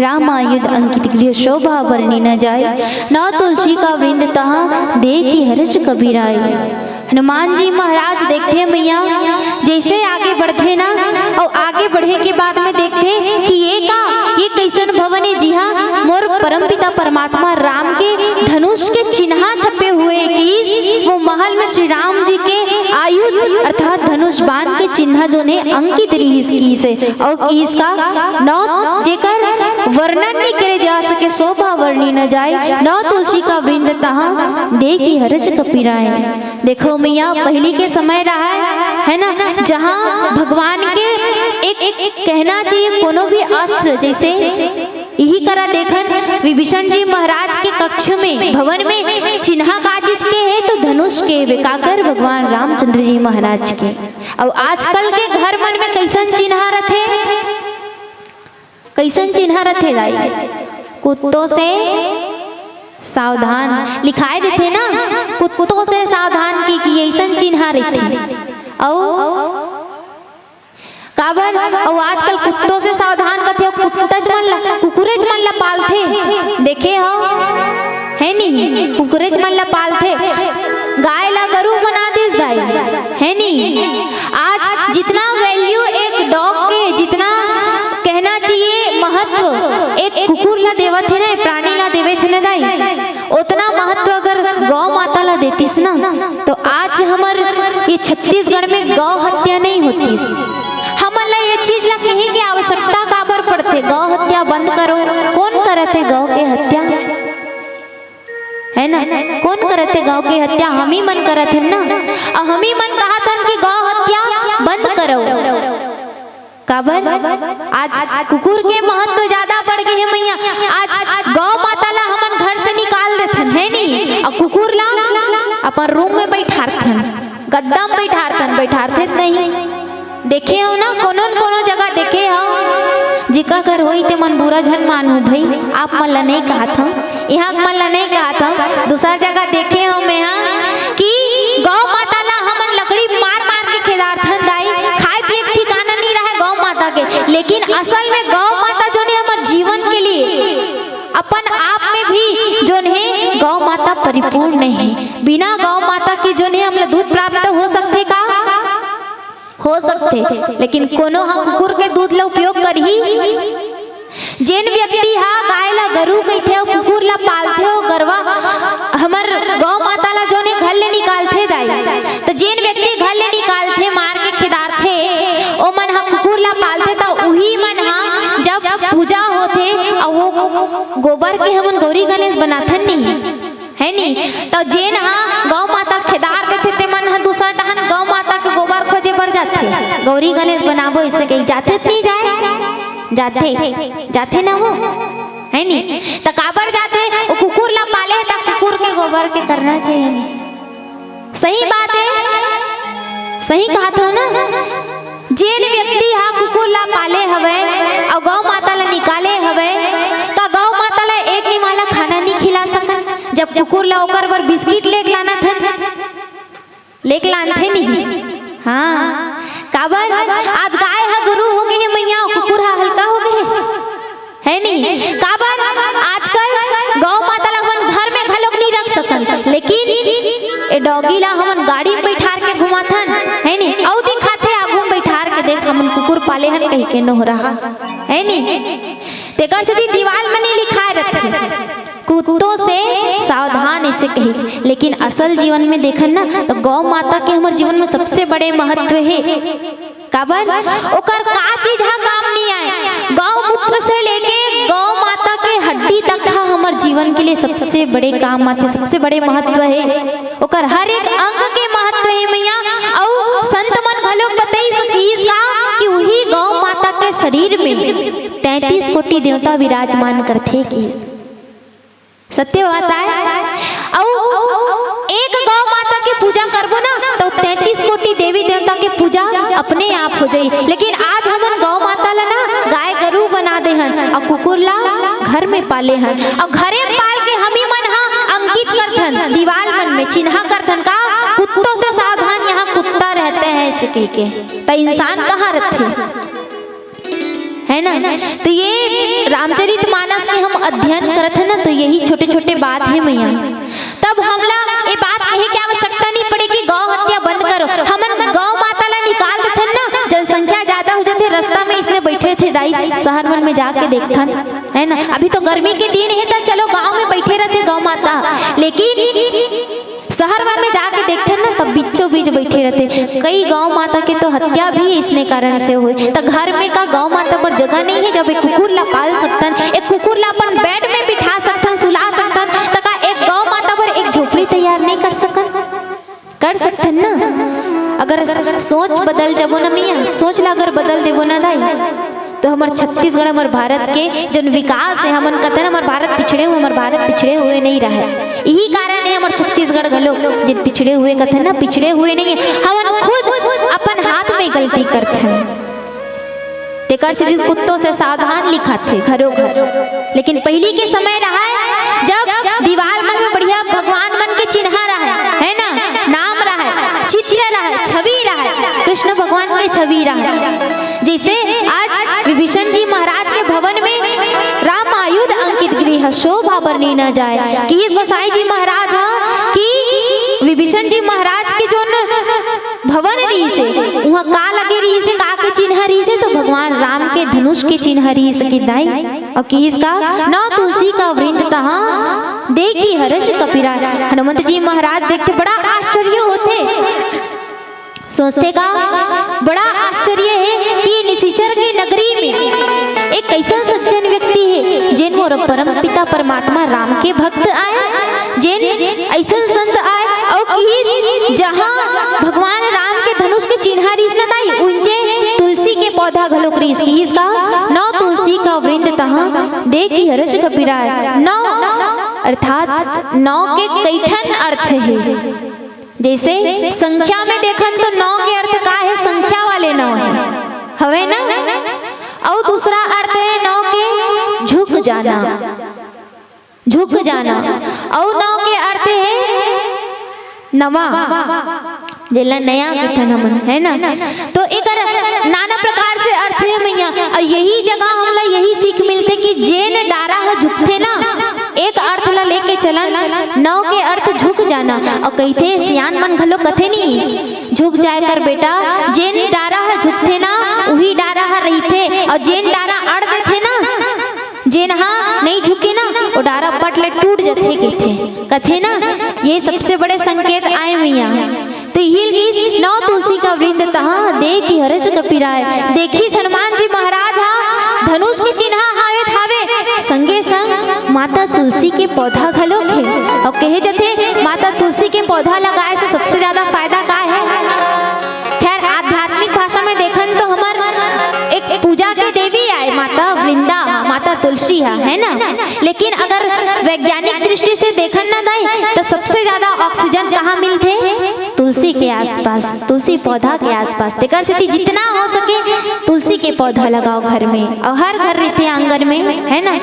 रामायुध अंकित गृह शोभा बरनी न जाय। नौ तुलसी का वृंद तहाँ देखि हर्ष कपि राय। हनुमान जी महाराज देखथे मैया, जइसे आगे बढ़थे ना, अउ आगे बढ़े के बाद में देखथे कि ये का, ये कइसन भवन हे जिहाँ मोर परमपिता परमात्मा राम के धनुष के चिन्हा छपे हुए हे। वो महल में श्री राम जी के आयुध अर्थात धनुष बाण के चिन्हा जोन हे अंकित रिहिस किहिस हे। अउ किहिस का नौ, जेकर वर्णन नइ करे जा सके, शोभा बरनी न जाय, नौ तुलसी का वृंद तहाँ देखि हर्ष कपि राय। देखो मैया, पहिली के समय रहय, हे ना, जहाँ भगवान के एक, एक कहना चाहिए, कोनो भी अस्त्र, जइसे इही करा देखन, विभीषण जी महाराज के कक्ष में, भवन में चिन्हा का चीज के हे, तो धनुष के हे, काकर, भगवान रामचंद्र जी महाराज के। अउ आजकल के घर मन में कइसन चिन्हा रथे, कइसन चिन्हा रथे दाई? कुत्तों से सावधान लिखाय रथे ना, कुत्तों से सावधान के, कि अइसन चिन्हा रथे। अउ काबर? अउ आजकल कुत्तों से सावधान कथे, अउ कुत्तज मन ला, कुकुरेज मन ला पालथे, देखे हव, हे नी? कुकुरेज मन ला पालथे, गाय ला गरू बना दिस दाई, हे नी? आज जितना value एक dog के, जितना कहना चाहिए महत्व एक कुकुर ला देवत हे ना, प्राणी ला देवत हे ना दाई, ओतना महत्व अगर गौ माता ला देतिस ना, तो आज हमर ये छत्तीसगढ़ में गौ हत्या नइ होतिस। हमन ला ये चीज ला कहे के आवश्यकता काबर पड़थे? गौ हत्या बंद करो। कोन करत हे गौ के हत्या? हे ना? कोन करत हे गौ के हत्या? हमी मन करत हन ना। अउ हमी मन कहत हन कि गौ हत्या बंद करो। काबर? आज कुकुर के महत्व ज्यादा बढ़ गे हे मैया। आज गौ माता ला हमन घर से निकाल देथन, हे नी? अउ कुकुर ला अपन room में बइठारथन, गद्दा में बइठारथन, बइठारथे त नहीं। देखे हव ना, कोनो न कोनो जगह देखे हव, जेकर घर होही ते मन बुरा झन मानहू भई, आप मन ला नइ कहत हव। इहाँ के मन ला नइ कहत हव, दूसर जगह देखे हव मेहा कि गौ माता ला हमन लकड़ी मार मार के खेदारथन दाई, खाय पिये के ठिकाना नइ रहय गौ माता के, लेकिन असल में गौ माता जोन हे हमर जीवन के लिए अपन आप में भी जोन हे गौ माता परिपूर्ण हे। बिना गौ माता के जोन हे हमला दूध प्राप्त हो सकथे का? हो सकथे, लेकिन कोनो ह कुकुर के दूध ला उपयोग करही? जेन व्यक्ति ह गाय ला गरू कहिथे अउ कुकुर ला पालथे, ओ गरवा हमर गौ माता ला जोन हे घर ले निकालथे दाई, त जेन व्यक्ति घर ले निकालथे, मार के खेदारथे, ओ मन ह कुकुर ला पालथे, त उही मन ह जब पूजा होथे अउ वो गोबर के हमन गौरी गणेश बनाथन नहीं, हे नी? त जेन ह गौ माता खेदार देथे, ते मन ह दूसर डहन गौ माता के गोबर खोजे बर जाथे, गौरी गणेश बनाबो अइसे कहि। जाथे त नइ जाय? जाथे, जाथे ना वो, हे नी? त काबर जाथे? वो कुकुर ला पाले हे, त कुकुर के गोबर के करना चाहिए नी? सही बात हे, सही कहत हव ना। जेन व्यक्ति ह कुकुर ला पाले हवय अउ गौ माता ला निकाले हवय, त गौ माता ला एक निमाला खाना नइ खिला सकन? जब कुकुर ला ओकर बर बिस्किट लेके लानथन, लेके लानथे नहीं? हाँ, काबर? आज गाय ह गरू हो गे हे मैया, कुकुर ह हल्का हो गे हे, हे नहीं? काबर? आजकल गौ माता ला अपन घर में घलोक नइ रख सकन, लेकिन ए doggy ला हमन गाड़ी में बइठार के घुमाथन, हे नहीं? अउ दिखाथे आगू में बइठार के, देख हमन कुकुर पाले हन कहि के नोहरा, हे नहीं? तेकर सेती दीवाल में नइ लिखाय रथे, कुत्तों से सावधान, अइसे कहि। लेकिन असल जीवन में देखन ना, त गौ माता के हमर जीवन में सबसे बड़े महत्व हे। काबर? ओकर का चीज ह काम नइ आय? गौ मूत्र से लेके गौ माता के हड्डी तक ह हमर जीवन के लिए सबसे बड़े काम आथे, सबसे बड़े महत्व हे। ओकर हर एक अंग के महत्व हे मैया। अउ संत मन घलोक बतइस किहिस का कि उही गौ माता के शरीर में तैंतीस कोटि देवता विराजमान करथे किहिस। सत्य बात आय। अउ एक गौ माता के पूजा करबो ना, त तैंतीस कोटि देवी देवता के पूजा अपने आप हो जाही। लेकिन आज हमन गौ माता ला ना गाय गरू बना दे हन, अउ कुकुर ला घर में पाले हन, अउ घरे पाल के हमी मन ह अंकित करथन दीवाल मन में, चिन्हा करथन का, कुत्तों से सावधान, यहाँ कुत्ता रहते हैं, अइसे कहि के। त इंसान कहाँ रथे? है ना? तो ये रामचरित मानस के हम अध्ययन करत है ना, तो यही छोटे छोटे बात है मैया। तब हमला ये बात कहे के आवश्यकता नहीं पड़े कि गौ हत्या बंद करो। हमन गौ माता ला निकाल देथन ना, जनसंख्या ज्यादा हो जाथे, रास्ता में इसने बैठे थे दाई, शहर मन में जाके देखथन, है ना? अभी तो गर्मी के दिन है, तो चलो गांव में बैठे रहते गौ माता, लेकिन शहर मन में जाके देखथन ना, तब बीचों बीच बैठे रहते। कई गौ माता के तो हत्या भी इसने कारण से होए। त घर में का गौ माता बर जगह नहीं है, जब एक कुकुर ला पाल सकथन, एक कुकुर ला अपन बेड में बिठा सकथन, सुला सकथन, त का एक गौ माता बर एक झोपड़ी तैयार नहीं कर सकन? कर सकथन ना। अगर सोच बदल जाबो ना मिया, सोच ला अगर बदल देबो ना दाई, तो हमर छत्तीसगढ़, हमर भारत के जौन विकास है, हमन कथन हमर भारत पिछड़े हुए, हमर भारत पिछड़े हुए नहीं रहे। यही कारण है हमर छत्तीसगढ़ घलो जिन पिछड़े हुए कथन ना, पिछड़े हुए नहीं है। हमन खुद अपन हाथ में गलती करथन। तेकर से कुत्तों से सावधान लिखाथे घरो घर। लेकिन पहली के समय रहा है, जब दीवार मन में बढ़िया भगवान मन के चिन्हा रहा है, है ना, नाम रहा है, चित्र रहा है, छवि रहा है, कृष्ण भगवान के छवि रहा है। जैसे आज विभीषण जी महाराज के भवन में राम आयुध अंकित गृह शोभा बरनी न जाए। किहिस गोसाई जी महाराज हा कि विभीषण जी महाराज के जोन भवन रहिस हे, उहाँ का लगे रहिस हे, का के चिन्ह रहिस हे, तो भगवान राम के धनुष के चिन्ह रहिस हे कि दाई। अउ किहिस का, नौ तुलसी का वृंद तहाँ देखी हर्ष कपिराय। हनुमंत जी महाराज देखथे, बड़ा आश्चर्य होथे। सोचथे का, बड़ा आश्चर्य हे कि निशिचर के नगरी में एक अइसन सज्जन व्यक्ति हे, जेन मोर परम पिता परमात्मा राम के भक्त आय, जेन अइसन संत आय, अउ किहिस जहाँ भगवान राम के धनुष के चिन्हा रहिस न दाई, उंचे तुलसी के पौधा घलोक रहिस। किहिस का, नौ तुलसी का वृंद तहाँ देखी हर्ष कपिराय। नौ अर्थात नौ के कई ठन अर्थ हे। जैसे संख्या में देखन तो नौ के अर्थ का हे? संख्या वाले नौ हे, हवे ना? अउ दूसरा अर्थ हे नौ के झुक जाना, झुक जाना। अउ नौ के अर्थ हे नवा, जेला नया कथन हमन, है ना? तो एकर नाना प्रकार से अर्थ हे मैया। अउ यही जगह हमला यही सीख मिलथे कि जेन डारा ह झुकथे ना, एक अर्थ ला लेके चलन, नौ के अर्थ झुक जाना। अउ कहिथे, सियान मन घलो कथे नी, झुक जाए कर बेटा, जेन डारा ह झुकथे ना, उही डारा ह रहिथे, अउ जेन डारा अड़ देथे ना, जेन ह नहीं झुके ना, ओ डारा पट ले टूट जथे कहिथे, कथे ना, ये सबसे बड़े संकेत आय मैया। तो हिल गीस नौ तुलसी का वृंद तहाँ, देखी हर्ष कपिराय। देखिस हनुमान जी महाराज हा धनुष के चिन्हा हावे, हावे, संगे संग माता तुलसी के पौधा घलोक हे। अउ कहे जथे, माता तुलसी के पौधा लगाए से सबसे ज्यादा फायदा का हे? खैर, आध्यात्मिक भाषा में देखन तो हमर एक पूजा के देवी आय माता वृंदा, माता तुलसी हा, है ना? लेकिन अगर वैज्ञानिक दृष्टि से देखन ना दाई, तो सबसे ज्यादा ऑक्सीजन कहाँ मिलथे? तुलसी के आसपास, तुलसी पौधा के आसपास। तेकर सेती जितना हो सके तुलसी के पौधा लगाओ घर में, अउ हर घर रहिथे आंगन में, है ना?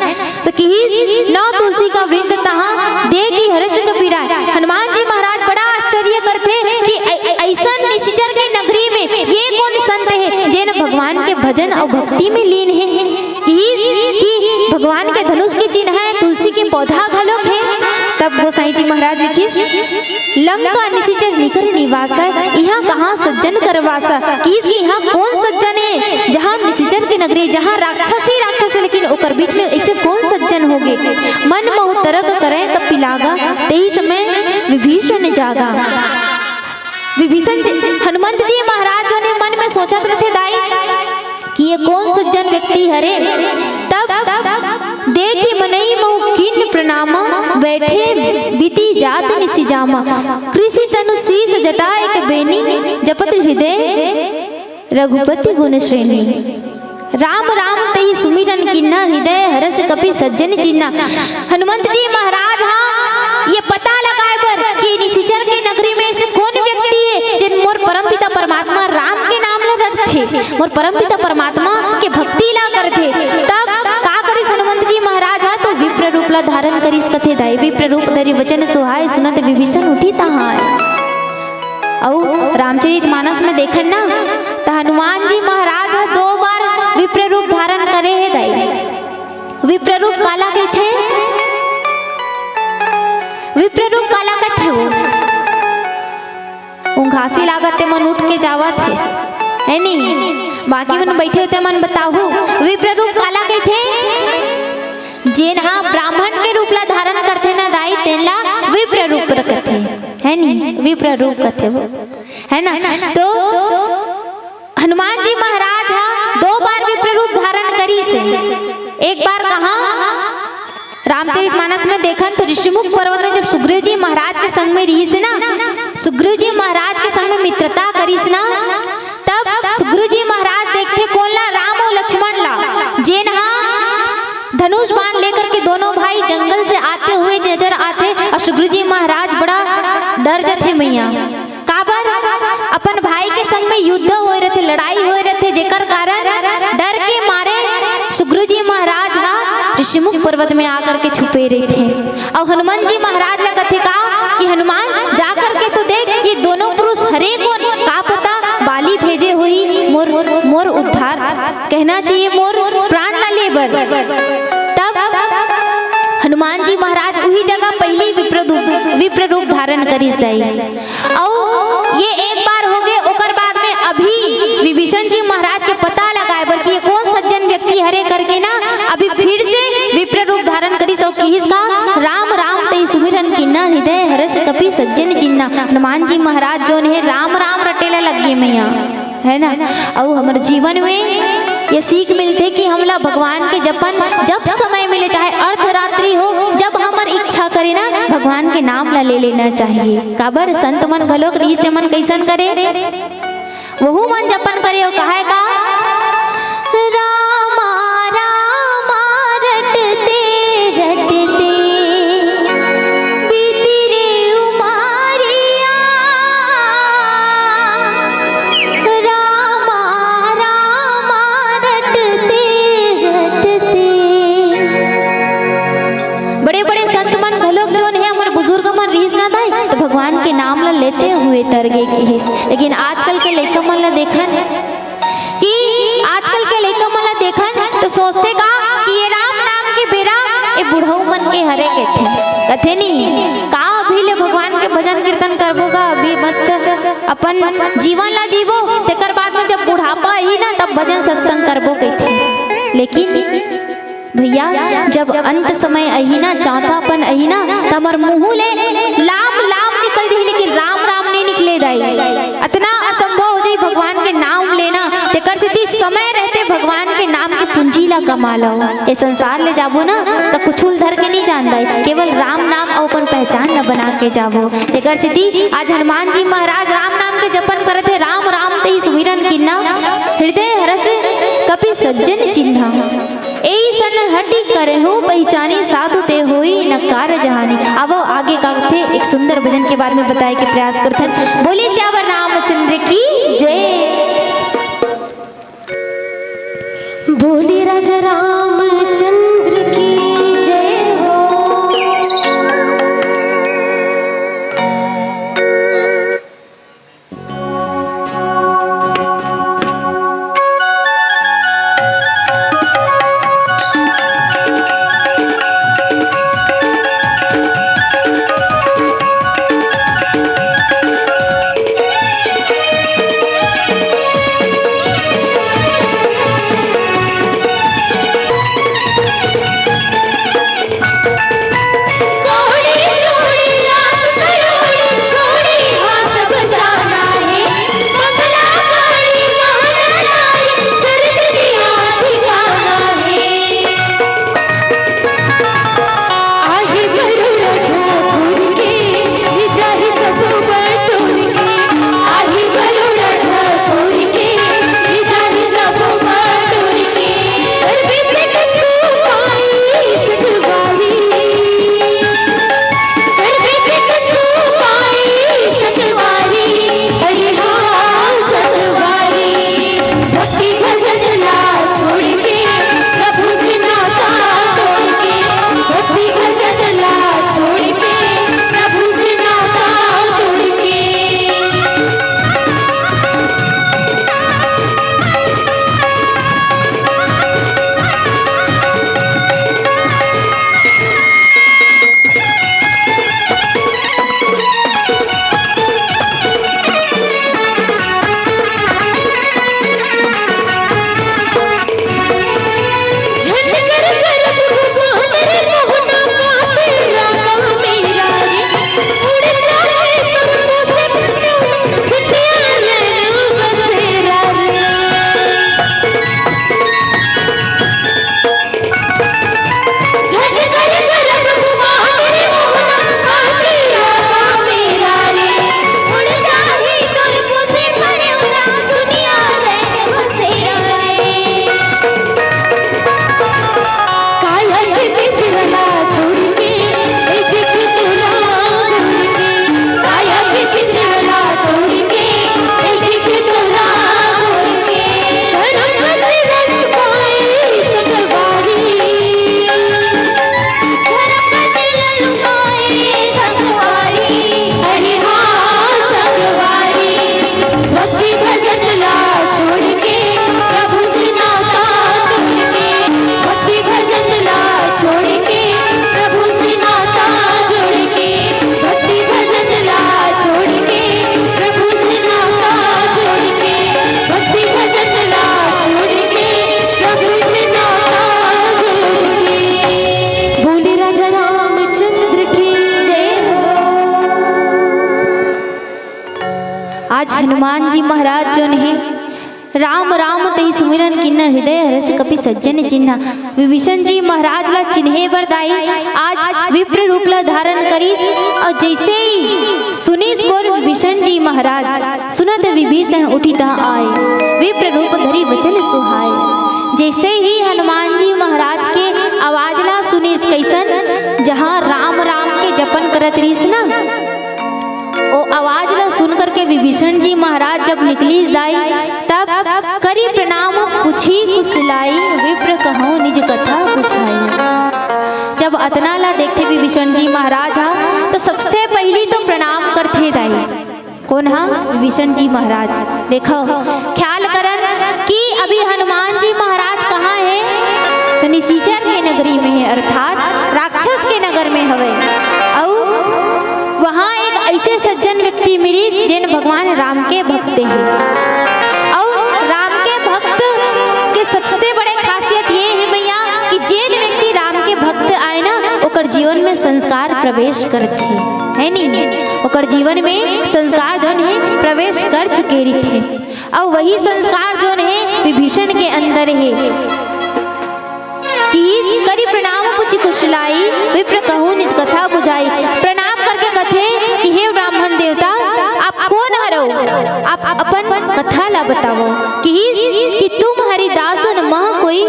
तो किहिस नौ तुलसी का वृंद तहाँ, देखी हर्ष कपिराय। हनुमान जी महाराज बड़ा आश्चर्य करथे कि ऐ-, अइसन निशिचर के नगरी में ये कौन संत हे, जेन भगवान के भजन अउ भक्ति में लीन हे। किहिस कि भगवान के धनुष के चिन्ह हे, तुलसी के पौधा घलोक हे। तब गोसाई जी महाराज लिखिस, लंका निशिचर निकर निवासा, इहाँ कहाँ सज्जन कर वासा। किहिस कि इहाँ कौन सज्जन हे, जहाँ निशिचर के नगरी, जहाँ राक्षस ही राक्षस हे, लेकिन ओकर बीच में ऐसे कौन सज्जन होगे? मन मोह तरक करे कपि लागा, तेही समय विभीषण जागा। विभीषण जी, हनुमंत जी महाराज जो ने मन में सोचत रथे दाई कि ये कौन सज्जन व्यक्ति हरे, तब देखी मनई महु कीन प्रणाम, बैठे बीती जात निसि जामा। कृषि तनु शीस जटा एक बेनी, जपत हृदय रघुपति गुण श्रेणी। राम राम तेहि सुमिरन कीन्हा, हृदय हरष कपि सज्जन चीन्हा। हनुमंत जी महाराज हा ये पता लगाए बर कि निशिचर के नगरी में ऐसे कौन व्यक्ति हे जेन मोर परमपिता परमात्मा राम के नाम ला रटथे, मोर परमपिता परमात्मा के भक्ति ला करथे। तब का करिस हनुमंत जी महाराज हा? तो विप्र रूप ला धारण करिस, कथे दाई, विप्र रूप धरि वचन सुहाए, सुनत विभीषण उठी तहाए। अउ रामचरित मानस में देखन ना, त हनुमान जी महाराज ह दो बार विप्र रूप धारण अरे हे दाई, विप्र रूप काला कहिथे? विप्र रूप काला कहिथे वो? उंघासी लागत ते मन उठ के जावत हे, है नी? बाकी मन बैठे होते मन बताहू, विप्र रूप काला कहिथे? जेन हा ब्राह्मण के रूप ला धारण करथे ना दाई, तेन ला विप्र रूप कथे, है नी? विप्र रूप कथे वो, है ना? तो हनुमान जी महाराज हा दो बार विप्र रूप धारण करिस हे। एक बार कहाँ? रामचरित मानस में देखन तो ऋषिमुख पर्वत में जब सुग्रीव जी महाराज के संग में रिहिस हे ना, सुग्रीव जी महाराज के संग में मित्रता करिस ना, तब सुग्रीव जी महाराज देखथे कोन ला? राम अउ लक्ष्मण ला, जेन हा धनुष बाण लेकर के दोनों भाई जंगल से आते हुए नजर आथे अउ सुग्रीव जी महाराज बड़ा डर जथे मैया। काबर? अपन भाई के संग में युद्ध होए रथे, लड़ाई होए रथे, जेकर कारण डर के मारे सुग्रीव जी महाराज हा ऋषिमुख पर्वत में आकर के छुपे रहिथे। अउ हनुमान जी महाराज ला कथे का कि हनुमान, जा करके तो देख, ये दोनों पुरुष हरे कोन, का पता बाली भेजे होही मोर, मोर उद्धार, कहना चाहिए मोर प्राण ला ले बर। तब हनुमान जी महाराज उही जगह पहली विप्र रूप, विप्र रूप धारण करिस दाई। अउ ये एक बार हो गए, ओकर बाद में अभी विभीषण जी महाराज के पता लगाए बर कि ये कोन सज्जन व्यक्ति हरे करके ना, अभी फिर से विप्र रूप धारण करिस अउ किहिस का, "राम राम तई सुमिरन कीन्हा, हृदय हर्ष कपि सज्जन चिन्हा।" हनुमान जी महाराज जोन हे राम राम रटे ला लग गे मैया, है ना? अउ हमर जीवन में ये सीख मिलथे कि हमला भगवान के जपन जब समय मिले, चाहे अर्धरात्रि हो, जब हमर इच्छा करे ना, भगवान के नाम ला ले लेना चाहिए। काबर संत मन घलोक रिहिस ते मन कइसन करे, वहू मन जपन करे अउ कहाय का, "रामा रामा रटते रटते बीती रे उमारिया, रामा रामा रटते रटते।" बड़े-बड़े संत मन घलोक जोन हे, हमर बुजुर्ग मन रिहिस ना दाई, तो भगवान के नाम ला लेते हुए तर गे किहिस। लेकिन आजकल के लइका मन ला देखन कि आजकल के लइका मन ला देखन तो सोचथे का कि ये राम नाम के बेरा ये बुढ़ऊ मन के हरे कथे, कथे नी का? अभी ले भगवान के भजन कीर्तन करबो गा, अभी मस्त अपन जीवन ला जीबो, तेकर बाद में जब बुढ़ापा आही ना, तब भजन सत्संग करबो कथे। लेकिन भैया, जब अंत समय आही ना, चौथापन आही ना, त हमर मुंह ले लाम लाम निकल जाही, लेकिन राम राम नहीं निकले दाई। अतना असंभव हो जाही भगवान के नाम लेना। तेकर सेती समय रहते भगवान के नाम के पूंजी ला कमा लो। ए संसार ले जाबो ना, त कुछु ल धर के नहीं जान दाई, केवल राम नाम अउ अपन पहचान ला बना के जाबो। तेकर सेती आज हनुमान जी महाराज राम नाम के जपन करत हे, "राम राम तई सुमिरन कीन्हा, हृदय हर्ष कपि सज्जन चिन्हा।" "एइसन हटि करहु पहिचानी, साधु ते होई न कारज हानि।" आवो आगे का कथे, एक सुंदर भजन के बारे में बताए के प्रयास करथन। बोलिए सियावर रामचंद्र की जय। बोलिए राजा रामचंद्र की जय हो। हनुमान जी महाराज जोन हे, राम राम तहि सुमिरन कीन्हा, हृदय हर्ष कपि सज्जन कीन्हा। विभीषण जी महाराज ला चिन्हे बर दाई आज विप्र रूप ला धारण करिस। अउ जइसे ही सुनिस कोन विभीषण जी महाराज, सुनत विभीषण उठि तहाँ आए, विप्र रूप धरि वचन सुहाए। जइसे ही हनुमान जी महाराज के आवाज ला सुनिस, कइसन, जहाँ राम राम के जपन करत रिहिस ना, ओ आवाज ला सुन करके विभीषण जी महाराज जब निकलिस दाई, तब करि प्रणाम पूछि कुशलाई, विप्र कहउँ निज कथा बुझाई। जब अतना ला देखथे विभीषण जी महाराज हा, तो सबसे पहिली तो प्रणाम करथे दाई। कोन हा? विभीषण जी महाराज। देखव, ख्याल करन कि अभी हनुमान जी महाराज कहाँ हे? तो निशिचर के नगरी में हे, अर्थात राक्षस के नगर में हवे। अउ वहाँ एक अइसे सज्जन व्यक्ति मिलिस, जेन भगवान राम के भक्त हे। अउ राम के भक्त के सबसे बड़े खासियत ये हे मैया कि जेन व्यक्ति राम के भक्त आए ना, ओकर जीवन में संस्कार प्रवेश करथे, हे नी? ओकर जीवन में संस्कार जोन हे, प्रवेश कर चुके रहिथे। अउ वही संस्कार जोन हे, विभीषण के अंदर हे। किहिस करि प्रणाम पूछि कुशलाई, विप्र कहउँ निज कथा बुझाई। प्रणाम करके कथे कि हे ब्राह्मण देवता, आप कोन हरव? आप अपन कथा ला बतावव। किहिस कि तुम हरिदास न मह कोई,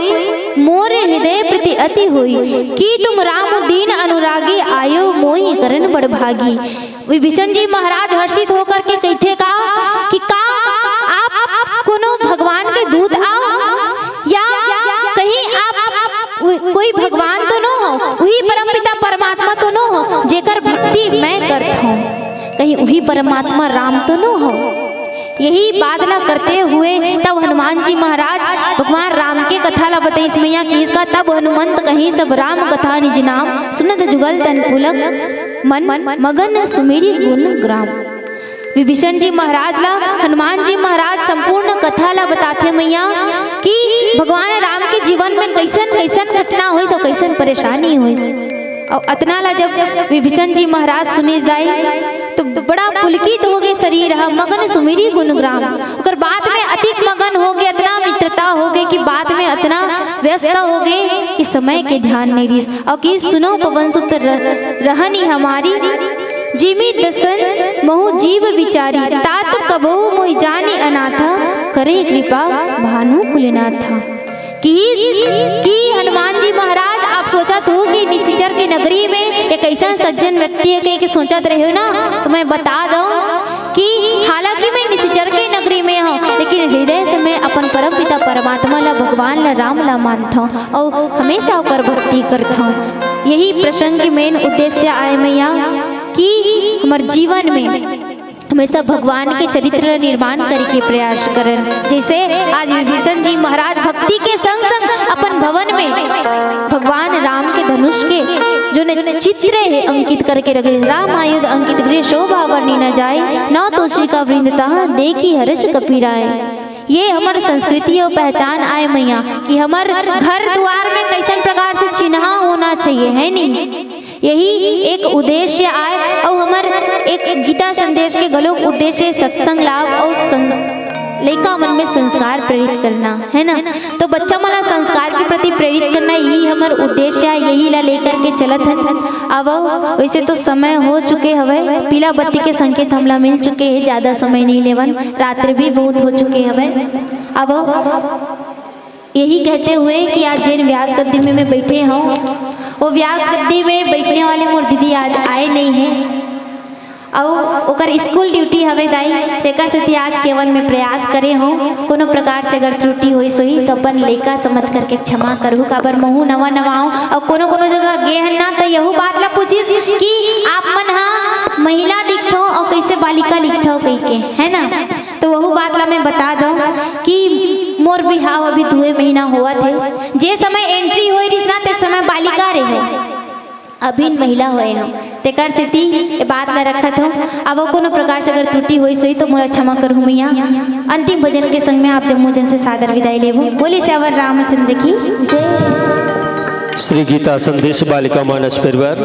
मोर हृदय प्रीति अति होई। कि तुम राम दीन अनुरागी, आयो मोहि करण बड़ भागी। विभीषण जी महाराज हर्षित होकर के कहिथे का कि का आप कोनो भगवान के दूत आव, या कहीं आप उ-, कोई भगवान तो नो हो, उही परमपिता परमात्मा तो नो हो जेकर भक्ति मैं करत हूँ, कहीं उही परमात्मा राम तो नो हो? यही बात ला करते हुए तब हनुमान जी महाराज भगवान राम के कथा ला बतइस मैया किहिस का। तब हनुमंत कहिस अब राम कथा निज नाम, सुनत जुगल तन पुलक, मन मगन सुमिरि गुण ग्राम। विभीषण जी महाराज ला हनुमान जी महाराज संपूर्ण कथा ला बताथे मैया कि भगवान राम के जीवन में कइसन कइसन घटना होइस अउ कइसन परेशानी होइस। अउ अतना ला जब विभीषण जी महाराज सुनिस दाई, तो बड़ा पुलकित हो गे शरीर ह, मगन सुमिरि गुण ग्राम। ओकर बात में अतिक मगन हो गे, अतना मित्रता हो गे कि बात में अतना व्यस्त हो गे कि समय के ध्यान नहीं रिहिस। अउ कि सुनो पवन सुत र-, रहनि हमारी, जिमि दसन महु जीव विचारी। तात कबहु मोहि जानि अनाथ, करे कृपा भानु कुलनाथ। किहिस कि हनुमान जी महाराज, आप सोचत हो कि निशिचर के नगरी में एक अइसन सज्जन व्यक्ति हे कहिके सोचत रहे हो ना, तो मैं बता दंव कि हालांकि मैं निशिचर के नगरी में हूँ, लेकिन हृदय से मैं अपन परम पिता परमात्मा ला, भगवान ला, राम ला मानत हूँ अउ हमेशा ओकर भक्ति करत हूँ। यही प्रसंग के main उद्देश्य आय मैया कि हमर जीवन में हमेशा भगवान के चरित्र निर्माण करे के प्रयास करन। जइसे आज विभीषण जी महाराज भक्ति के संग संग अपन भवन में भगवान राम के धनुष के जोन चित्र हे अंकित करके रखे, राम आयुध अंकित गृह शोभा बरनी न जाय, नवतोषिका वृंद तहाँ देखि हर्ष कपि राय। ये हमर संस्कृति अउ पहचान आय मैया कि हमर घर दुआर में कइसन प्रकार से चिन्हा होना चाहिए, हे नी? यही एक उद्देश्य आय अउ हमर एक गीता संदेश के घलोक उद्देश्य सत्संग लाभ अउ सं-, लइका मन में संस्कार प्रेरित करना, हे ना? तो बच्चा मन ला संस्कार के प्रति प्रेरित करना, यही हमर उद्देश्य आय, यही ला लेकर के चलत हन। अब वइसे तो समय हो चुके हवय, पीला बत्ती के संकेत हमला मिल चुके हे, ज्यादा समय नहीं लेवन, रात्रि भी बहुत हो चुके हवय। अब यही कहते हुए कि आज जेन व्यास गद्दी में मैं बैठे हूँ, वो व्यास गद्दी में बैठने वाले मोर दीदी आज आए नहीं है, अउ ओकर स्कूल ड्यूटी हवे दाई, तेकर सेती आज केवल मैं प्रयास करे हूँ। कोनो प्रकार से अगर त्रुटि होइस होही तो अपन लइका समझ करके क्षमा करहु, काबर महू नवा नवा आऊँ। अउ कोनो कोनो जगह गे हन ना, तो यहू बात ला पूछिस कि आप मन हा महिला लिखथो अउ कैसे बालिका लिखथो कहिके, है ना? तो वहू बात ला मैं बता दो कि मोर बिहाव अभी दुए महीना होवत हे। जे समय एंट्री होए रिस ना, ते समय बालिका रहे, अभी महिला होए हम। तेकर सेती ए बात ला रखत हूँ। अब कोनो प्रकार से अगर त्रुटि होइस होही तो मोला क्षमा करहु मैया। अंतिम भजन के संग में आप जम्मो जन से सादर विदाई लेबो। बोले सियावर रामचंद्र की जय। श्री गीता संदेश बालिका मानस परिवार,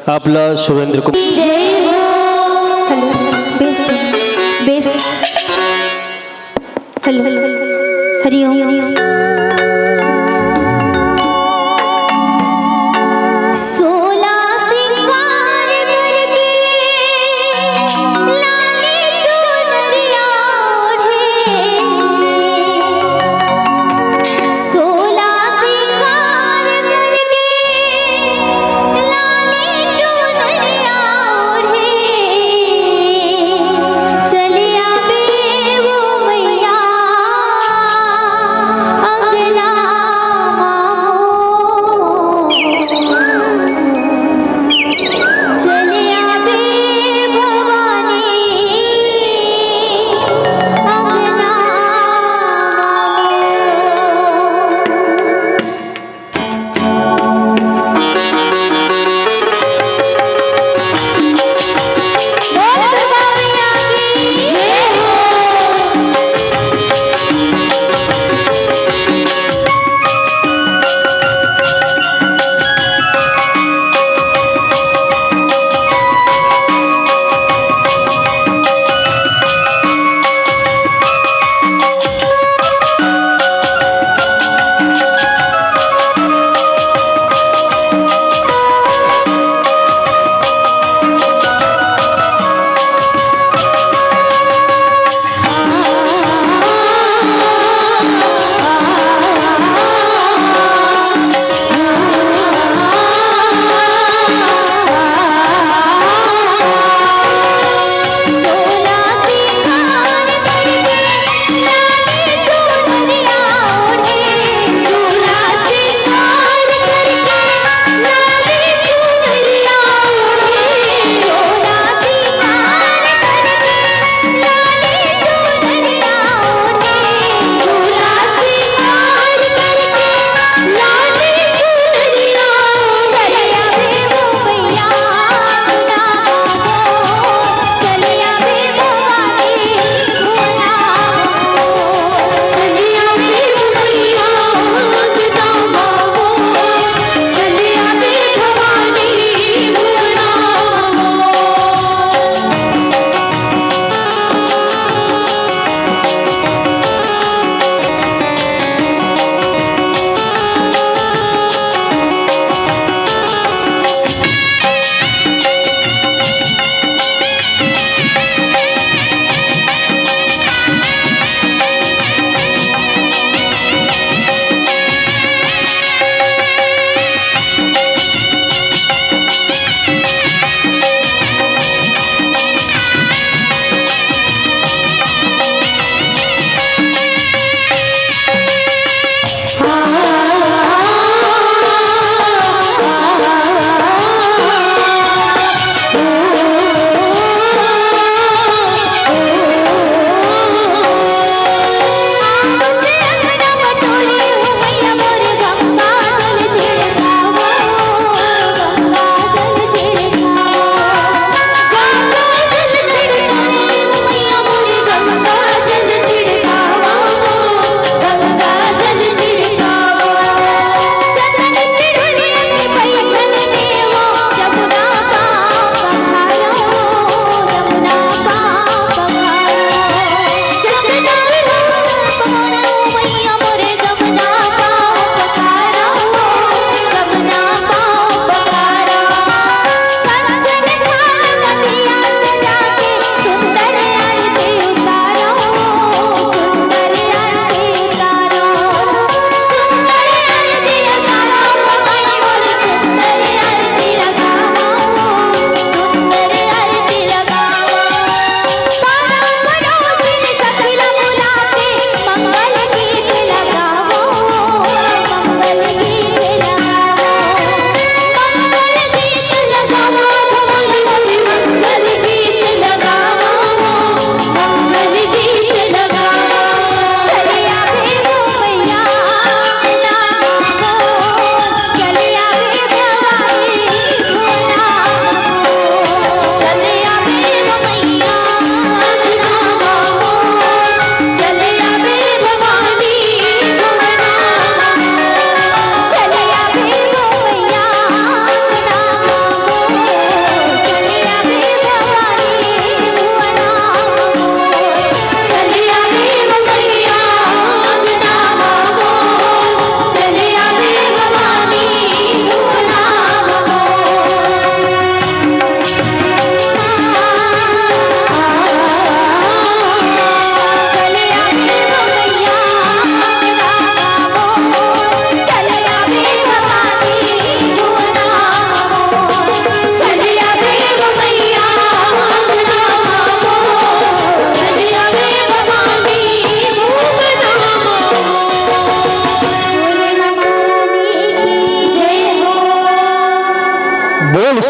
आपला सुरेंद्र कुमार। जय हो। Hello, base, base. Hello, Hariom. सोला सिंगार करके लाली चुनरिया ओढ़े। सोला सिंगार करके लाली चुनरिया ओढ़े। चलिया बे वो मैया अंगना मामो। चलिया बे भवानी अंगना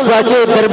साचे दरबार